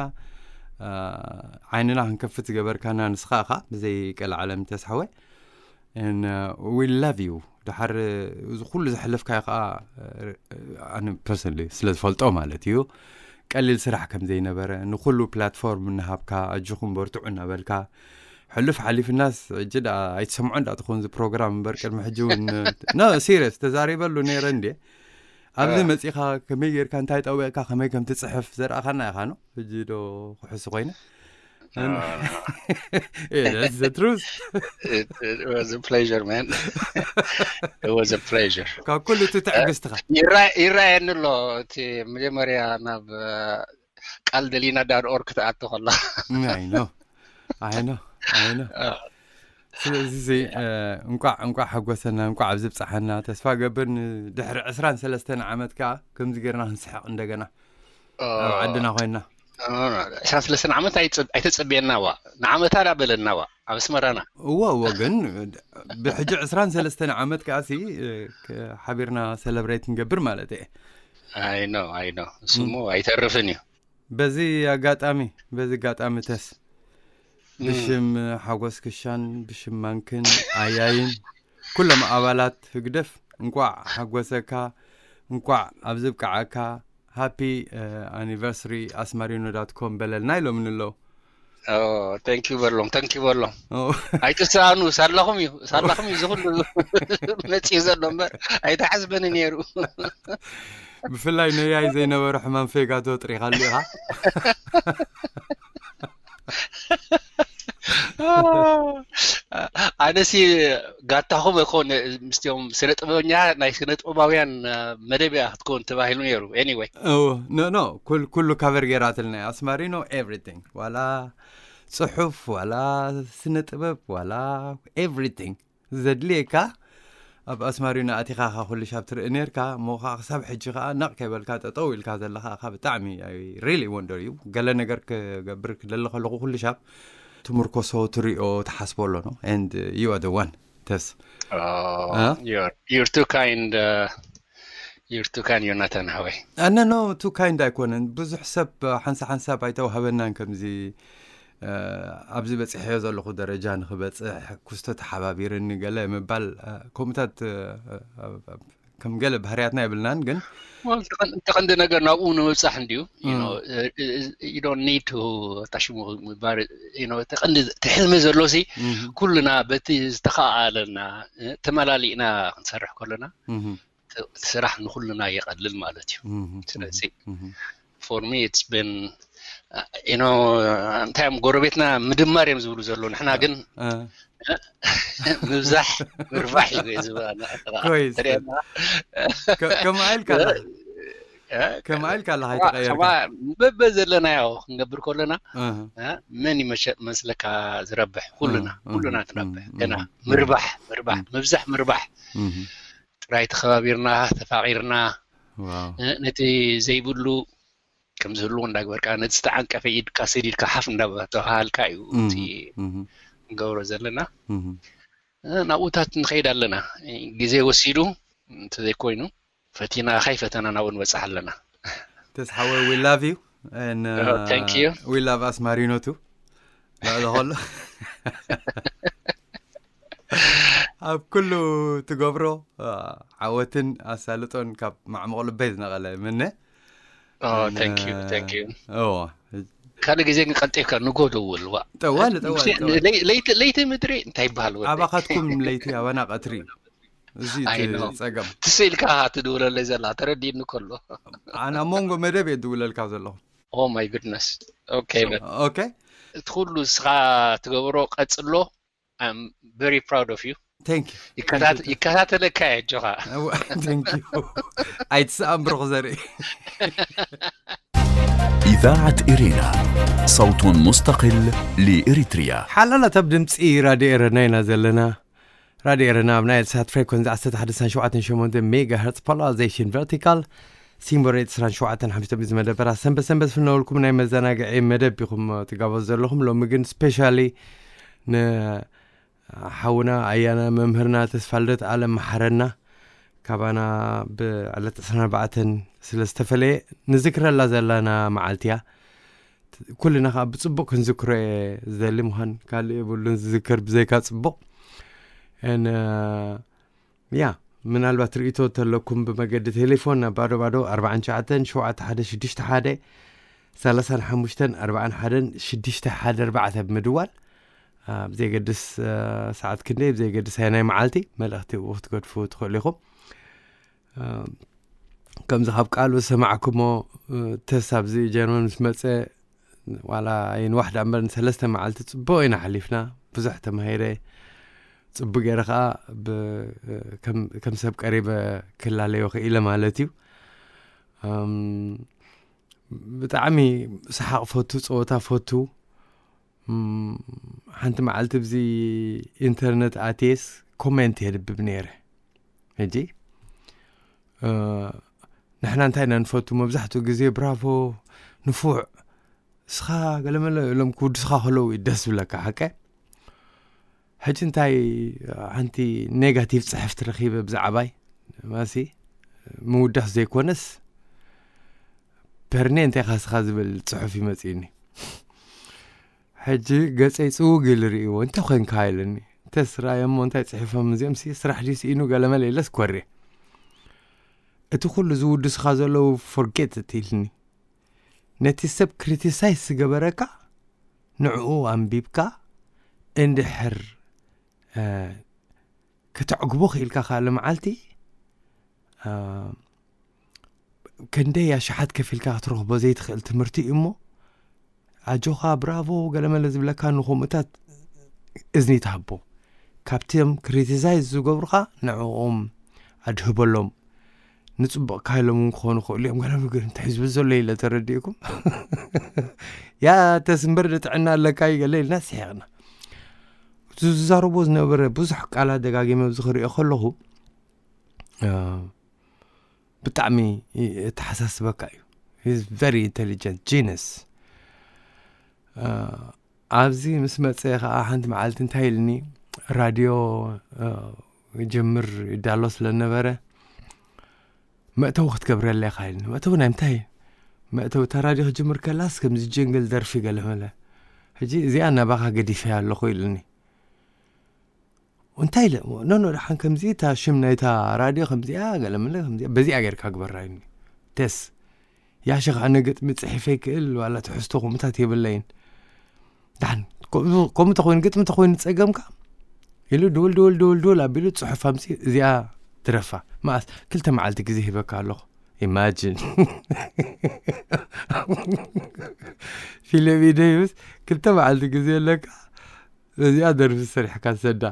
ዓይንና ክንከፍት ዝገበርካና ንስኻ ኢኻ፣ ብዘይ ቀልዓለም ተስሓወ። And uh, we love you። ድሓር እዚ ኩሉ ዘሕለፍካዮ ከዓ ኣነ ፐርሰንሊ ስለ ዝፈልጦ ማለት እዩ፣ ቀሊል ስራሕ ከም ዘይነበረ፣ ንኩሉ ፕላትፎርም እናሃብካ ኣጆኹም በርትዑ እናበልካ፣ ሕሉፍ ሓሊፍናስ ሕጂ ደኣ ኣይትሰምዖ እንዳትኾን እዚ ፕሮግራም እምበር ቅድሚ ሕጂ እውን ኖ ሲሪየስ ተዛሪበሉ ነይረ እንዴ። ኣብዚ መፂኻ ከመይ ጌርካ እንታይ ጠዊቕካ ከመይ ከም ትፅሕፍ ዘርኣኻና ኢኻ። ኖ ሕጂ ዶ ክሕሱ ኮይነ? That's the truth። It, it was a pleasure, man. It was a pleasure. ካብ ኩሉ እቲ ትዕግስትኻ ይረኣየኒ ኣሎ እቲ መጀመርያ ናብ ቃል ደሊና ዳር ኦር ክትኣቱ ከላ። ኣይኖ ኣይኖ ኣይኖ። ስለዚ እንቋዕ እንቋዕ ሓጎሰና፣ እንቋዕ ኣብዚ ብፅሓና። ተስፋ ገብር ንድሕሪ ዕስራን ሰለስተን ዓመት ከዓ ከምዚ ጌርና ክንስሕቕ እንደገና ኣብ ዓድና ኮይና። ዕስራን ሰለስተን ዓመት ኣይተፀብየና ዋ፣ ንዓመታ ዳ በለና ዋ ኣብ ኣስመራና። እዎ እዎ፣ ግን ብሕጂ ዕስራን ሰለስተን ዓመት ከዓ ሲ ሓቢርና ሰለብሬት ንገብር ማለት እየ። ኣይኖ ኣይኖ፣ እሱሞ ኣይተርፍን እዩ። በዚ ኣጋጣሚ በዚ ኣጋጣሚ ተስ ብሽም ሓጎስ ክሻን ብሽም ማንክን ኣያይን ኩሎም ኣባላት ህግደፍ እንቋዕ ሓጎሰካ፣ እንቋዕ ኣብዚ ብቅዓካ። ሃፒ ኣኒቨርሰሪ ኣስማሪኖ ዳት ኮም በለልና ኢሎምኒ ኣለዉ። ተንኪዩ በሎም፣ ተንኪዩ በሎም። ኣይትሰኣኑ፣ ሳላኹም እዩ፣ ሳላኹም እዩ ዝኹሉ መፅኡ ዘሎ እምበር ኣይተሓስበኒ ነይሩ። ብፍላይ ነያይ ዘይነበረ ሕማም ፌጋቶ ጥሪኻሉ ኢኻ። ኣነሲ ጋታኹም እኮ ን- ምስቲኦም ስነ ጥበበኛ ናይ ስነ ጥበባውያን መደብ እያ ክትከውን ተባሂሉ ነይሩ። Anyway ኖ ኖ ኩሉ ካቨር ገይራትልና እያ ኣስማሪኖ። ኤቭሪቲንግ ዋላ ጽሑፍ ዋላ ስነ ጥበብ ዋላ ኤቭሪቲንግ ዘድልየካ ኣብ ኣስማሪኖ ኣቲኻ ኻ ኩሉ ሻብ ትርኢ ነርካ። እሞ ኸዓ ክሳብ ሕጂ ኸዓ ነቕ ከይበልካ ጠጠው ኢልካ ዘለኻ ኻ ብጣዕሚ ሪሊ ወንደር እዩ። ገለ ነገር ክገብር ክደሊ ከለኹ ኩሉ ሻብ ትምርኮሶ ትሪኦ ትሓስቦ ኣሎ ነው and you are the one ተስ Oh, you're you're too kind. Uh, you're too kind, ዮናታን ሓወይ። ኣነ ኖ ቱ ካይንድ ኣይኮነን። ብዙሕ ሰብ ሓንሳ ሓንሳብ ኣይተዋህበናን ከምዚ ኣብዚ በፂሐዮ ዘለኹ ደረጃ ንክበፅሕ ኩስቶ ተሓባቢርኒ ገለ ምባል ከምኡታት ከም ገለ ባህርያትና የብልናን ግን እቲ ቀንዲ ነገር ናብኡ ንምብፃሕ እንድዩ። You don't need to ታሽሙ ምግባር። እቲ ቀንዲ ትሕልሚ ዘሎ ሲ ኩልና በቲ ዝተኸኣለና ተመላሊእና ክንሰርሕ ከለና እቲ ስራሕ ንኩልና የቐልል ማለት እዩ። ስለዚ for me it's been you know እንታይ እዮም ጎረቤትና ምድማር እዮም ዝብሉ ዘሎ። ንሕና ግን ምብዛሕ ምርባሕ እዩ ዝብሉ። ከምኣ ኢልካ ከምኣ ኢልካ ኣለኻ ኣይተቀየርካ። በበ ዘለናዮ ክንገብር ከለና መን ይመስለካ ዝረብሕ? ኩልና ኩልና ትረብሕ። ገና ምርባሕ ምርባሕ ምብዛሕ ምርባሕ ጥራይ ተኸባቢርና ተፋቒርና ነቲ ዘይብሉ ከም ዝህልዎ እንዳግበርካ ነቲ ዝተዓንቀፈ ኢድካ ሰዲድካ ሓፍ እንዳተባሃልካ እዩ እቲ ንገብሮ ዘለና። ናብኡታት ንኸይድ ኣለና። ግዜ ወሲዱ እንተዘይኮይኑ ፈቲና ካይ ፈተና ናብኡ ንበፅሕ ኣለና። ተስሓወይ we love you and thank you we love ኣስማሪኖ too ልዕሊ ከሎ ኣብ ኩሉ ትገብሮ ዓወትን ኣሳልጦን ካብ ማዕሙቕ ልበይ ዝነቐለ ምነ። እዎ ካልእ ግዜ ግን ቀልጢፍካ ንጎ ደውል። ዋ ጠዋል ጠዋል ለይቲ ምድሪ እንታይ ይበሃል? ወዲ ኣባኻትኩም ለይቲ ኣባና ቀትሪ እዩ። እዚ ጸገም ትስኢልካ ትድውለለይ ዘላ ተረዲእኒ ከሎ ኣነ ኣብ መንጎ መደብ እየ ድውለልካ ዘለኹ። Oh my goodness okay okay እቲ ኩሉ እስኻ ትገብሮ ቀጽሎ። I'm very proud of you። Thank you ይከታተለካ እየ ኣጆኻ። Thank you ኣይትስኣን ብሩኽ ዘርኢ إذاعة إرينا صوت مستقل لإريتريا ሓላላት ኣብ ድምፂ ራድዮ ኤረና ኢና ዘለና። ራድዮ ኤረና ኣብ ናይል ሳት ፍሬኮንሲ ዓሰርተ ሓደ ነጥቢ ሸውዓተ ሜጋ ሄርትስ ፖላራይዜሽን ቨርቲካል ሲምቦል ሬት ዕስራን ሸውዓተን ሓሙሽተ ዝመደበራ ሰንበት ሰንበት ፍነወልኩም ናይ መዘናግዒ መደብ ኢኹም ትጋበዙ ዘለኹም። ሎሚ ግን ስፔሻሊ ንሓውና ኣያና መምህርና ተስፋልደት ኣለም መሓረና ካባና ብዕለት ዕስራን ኣርባዕተን ስለ ዝተፈለየ ንዝክረላ ዘለና መዓልቲ እያ። ኩልና ከዓ ብፅቡቅ ክንዝክሮ እየ ዝደሊ ምኳን ካልእ የብሉን ዝዝከር ብዘይካ ፅቡቅ ያ ምናልባት ርእቶ ተለኩም ብመገዲ ቴሌፎን ናብ ባዶ ባዶ ኣርባዓን ትሽዓተን ሸውዓተ ሓደ ሽዱሽተ ሓደ ሰላሳን ሓሙሽተን ኣርባዓን ሓደን ሽዱሽተ ሓደ ኣርባዕተ ብምድዋል ብዘይገድስ ሰዓት ክንደይ ብዘይገድስ ናይ መዓልቲ መልእኽቲ ብኡ ክትገድፉ ትኽእሉ ኢኹም። ከምዚ ካብ ቃሉ ዝሰማዕኩሞ ተስ ኣብዚ ጀርመን ምስ መፀ ዋላ ኣይንዋሕ ዳ እምበር ንሰለስተ መዓልቲ ፅቡቅ ኢና ሓሊፍና። ብዙሕ ተማሂረ ፅቡቅ ገይረ ከዓ ከም ሰብ ቀሪበ ክላለዮ ክኢለ ማለት እዩ። ብጣዕሚ ሰሓቅ ፈቱ፣ ፀወታ ፈቱ። ሓንቲ መዓልቲ ብዚ ኢንተርነት ኣትየስ ኮሜንት የንብብ ነይረ። ሕጂ ንሕና እንታይ ኢና ንፈቱ መብዛሕትኡ ግዜ ብራቮ ንፉዕ እስኻ ገለመለ ኢሎም ክውድስኻ ከለዉ እዩ ደስ ዝብለካ ሓቀ። ሕጂ እንታይ ሓንቲ ኔጋቲቭ ፅሕፍቲ ረኺበ ብዛዕባይ ማሲ ምውዳስ ዘይኮነስ በርኔ እንታይ ኢኻ እስኻ ዝብል ፅሑፍ ይመፅእኒ። ሕጂ ገፀይ ፅውግ ኢሉ ርእይዎ እንታይ ኮንካ ኢልኒ። ተስራየ እሞ እንታይ ፅሒፎም እዚኦም ሲ ስራሕ ድዩ ስኢኑ ገለመለ ኢለስ ኮሬ። እቲ ኩሉ ዝውድስኻ ዘለዉ ፎርጌት እትኢልኒ ነቲ ሰብ ክሪቲሳይዝ ዝገበረካ ንዕኡ ኣንቢብካ እንድሕር ከተዕግቦ ክኢልካ ካልእ መዓልቲ ክንደይ ኣሽሓት ከፊልካ ክትረኽቦ ዘይትኽእል ትምህርቲ እዩ እሞ ኣጆኻ ብራቮ ገለመለ ዝብለካ ንከምኡታት እዝኒ ትሃቦ። ካብቶም ክሪቲሳይዝ ዝገብሩኻ ንዕኦም ኣድህበሎም። ንጽቡቕ ካይሎም እውን ክኾኑ ክእሉ እዮም። ገለ ምግር እንታይ ዝብል ዘሎ ኢለ ተረዲእኩም? ያ ተስምበር ንጥዕና ኣለካ እዩ ገለ ኢልና ስሒቕና። ዝዛረቦ ዝነበረ ብዙሕ ቃላት ደጋጊመ ኣብዚ ክሪኦ ከለኹ ብጣዕሚ የተሓሳስበካ እዩ። He's very intelligent genius። ኣብዚ ምስ መፀ ከዓ ሓንቲ መዓልቲ እንታይ ኢልኒ፣ ራድዮ ጀምር ይዳሎ ስለነበረ መእተዊ ክትገብረለይ ኢኻ ኢልኒ። መእተዊ ናይ ምንታይ? መእተዊ እታ ራድዮ ክጅምር ከላስ ከምዚ ጀንግል ደርፊ ገለ መለ። ሕጂ እዚኣ ናባኻ ገዲፈያ ኣለኹ ኢልኒ። እንታይ ኢለ ኖ ኖ ደሓን ከምዚ እታ ሽም ናይታ ራድዮ ከምዚኣ ገለ መለ ከምዚኣ በዚኣ ጌርካ ግበራ ኢልኒ። ተስ ያሸኽ ኣነ ግጥሚ ጽሒፈ ይክእል ዋላ ትሕዝቶ ከምታት የብለይን። ዳን ከምኡ ተኮይኑ ግጥሚ ተኮይኑ ጸገምካ ኢሉ ድውል ድውል ድውል ድውል ኣቢሉ ጽሑፍ ኣምሲ እዚኣ ድረፋ። መኣስ ክልተ መዓልቲ ግዜ ሂበካ ኣለኹ። ኢማጂን ፊልም ደይብስ ክልተ መዓልቲ ግዜ ኣለካ። እዚኣ ደርፊ ሰሪሕካ ሰዳ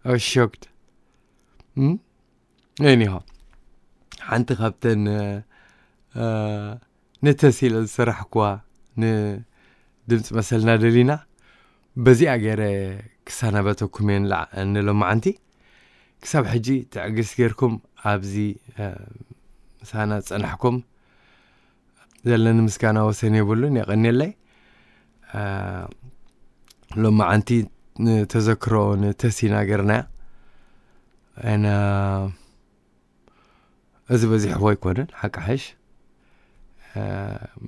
ኣሾክድ ኒሆ ሓንቲ ካብተን ነተሲለ ዝሰራሕኩዋ ንድምፂ መሰልና ደሊና በዚኣ ገይረ ክሰናበተኩም እየ ንሎማዓንቲ። ክሳብ ሕጂ ትዕግስቲ ጌርኩም ኣብዚ ምሳና ዝጸናሕኩም ዘለኒ ምስጋና ወሰን የብሉን። የቐንየለይ። ሎማዓንቲ ንተዘክሮ ንተሲና ጌርናያ እና እዚ በዚሕዎ ኣይኮነን ሓቂ ሓሽ።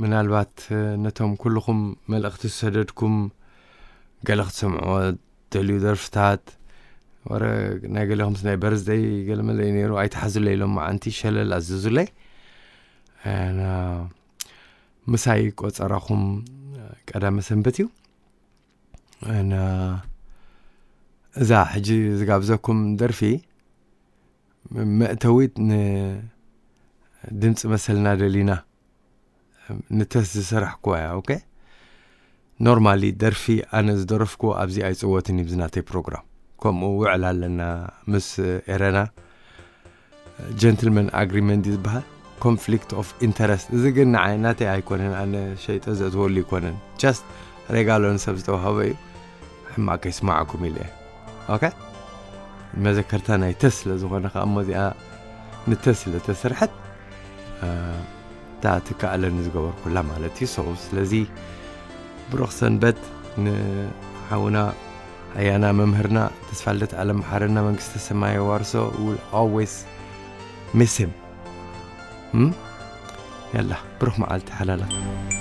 ምናልባት ነቶም ኩልኹም መልእኽቲ ዝሰደድኩም ገለ ክትሰምዕዎ ደልዩ ደርፍታት ወረ ናይ ገሌኹምስ ናይ በርዝደይ ገለመለ እዩ ነይሩ ኣይትሓዙለይ ኢሎም መዓንቲ ሸለል ኣዘዙለይ። ምሳይ ቆጸራኹም ቀዳመ ሰንበት እዩ። እዛ ሕጂ ዝጋብዘኩም ደርፊ መእተዊት ንድምፂ መሰልና ደሊና ንተስ ዝሰራሕኩዋ እያ። ኦኬ ኖርማሊ ደርፊ ኣነ ዝደረፍኩ ኣብዚ ኣይፅወትን እዩ ብዝናተይ ፕሮግራም። ከምኡ ውዕል ኣለና ምስ ኤረና ጀንትልመን ኣግሪመንት ዝበሃል ኮንፍሊክት ኦፍ ኢንተረስት። እዚ ግን ንዓይ ናተይ ኣይኮነን፣ ኣነ ሸይጠ ዘእትወሉ ኣይኮነን። ጀስት ሬጋሎ ንሰብ ዝተዋህበ እዩ። ሕማቅ ከይስማዓኩም ኢለ እየ። ኦኬ መዘከርታ ናይ ተስ ስለ ዝኾነ ከዓ እሞ እዚኣ ንተስ ስለ ተሰርሐት እታ ትከኣለኒ ዝገበርኩላ ማለት እዩ። ሰው ስለዚ ብሩኽ ሰንበት ንሓውና ኣያና መምህርና ተስፋልደት ኣለም መሓረና መንግስተ ሰማይ የዋርሶ። Will always miss him። ያላ ብሩኽ መዓልቲ ሓላላት።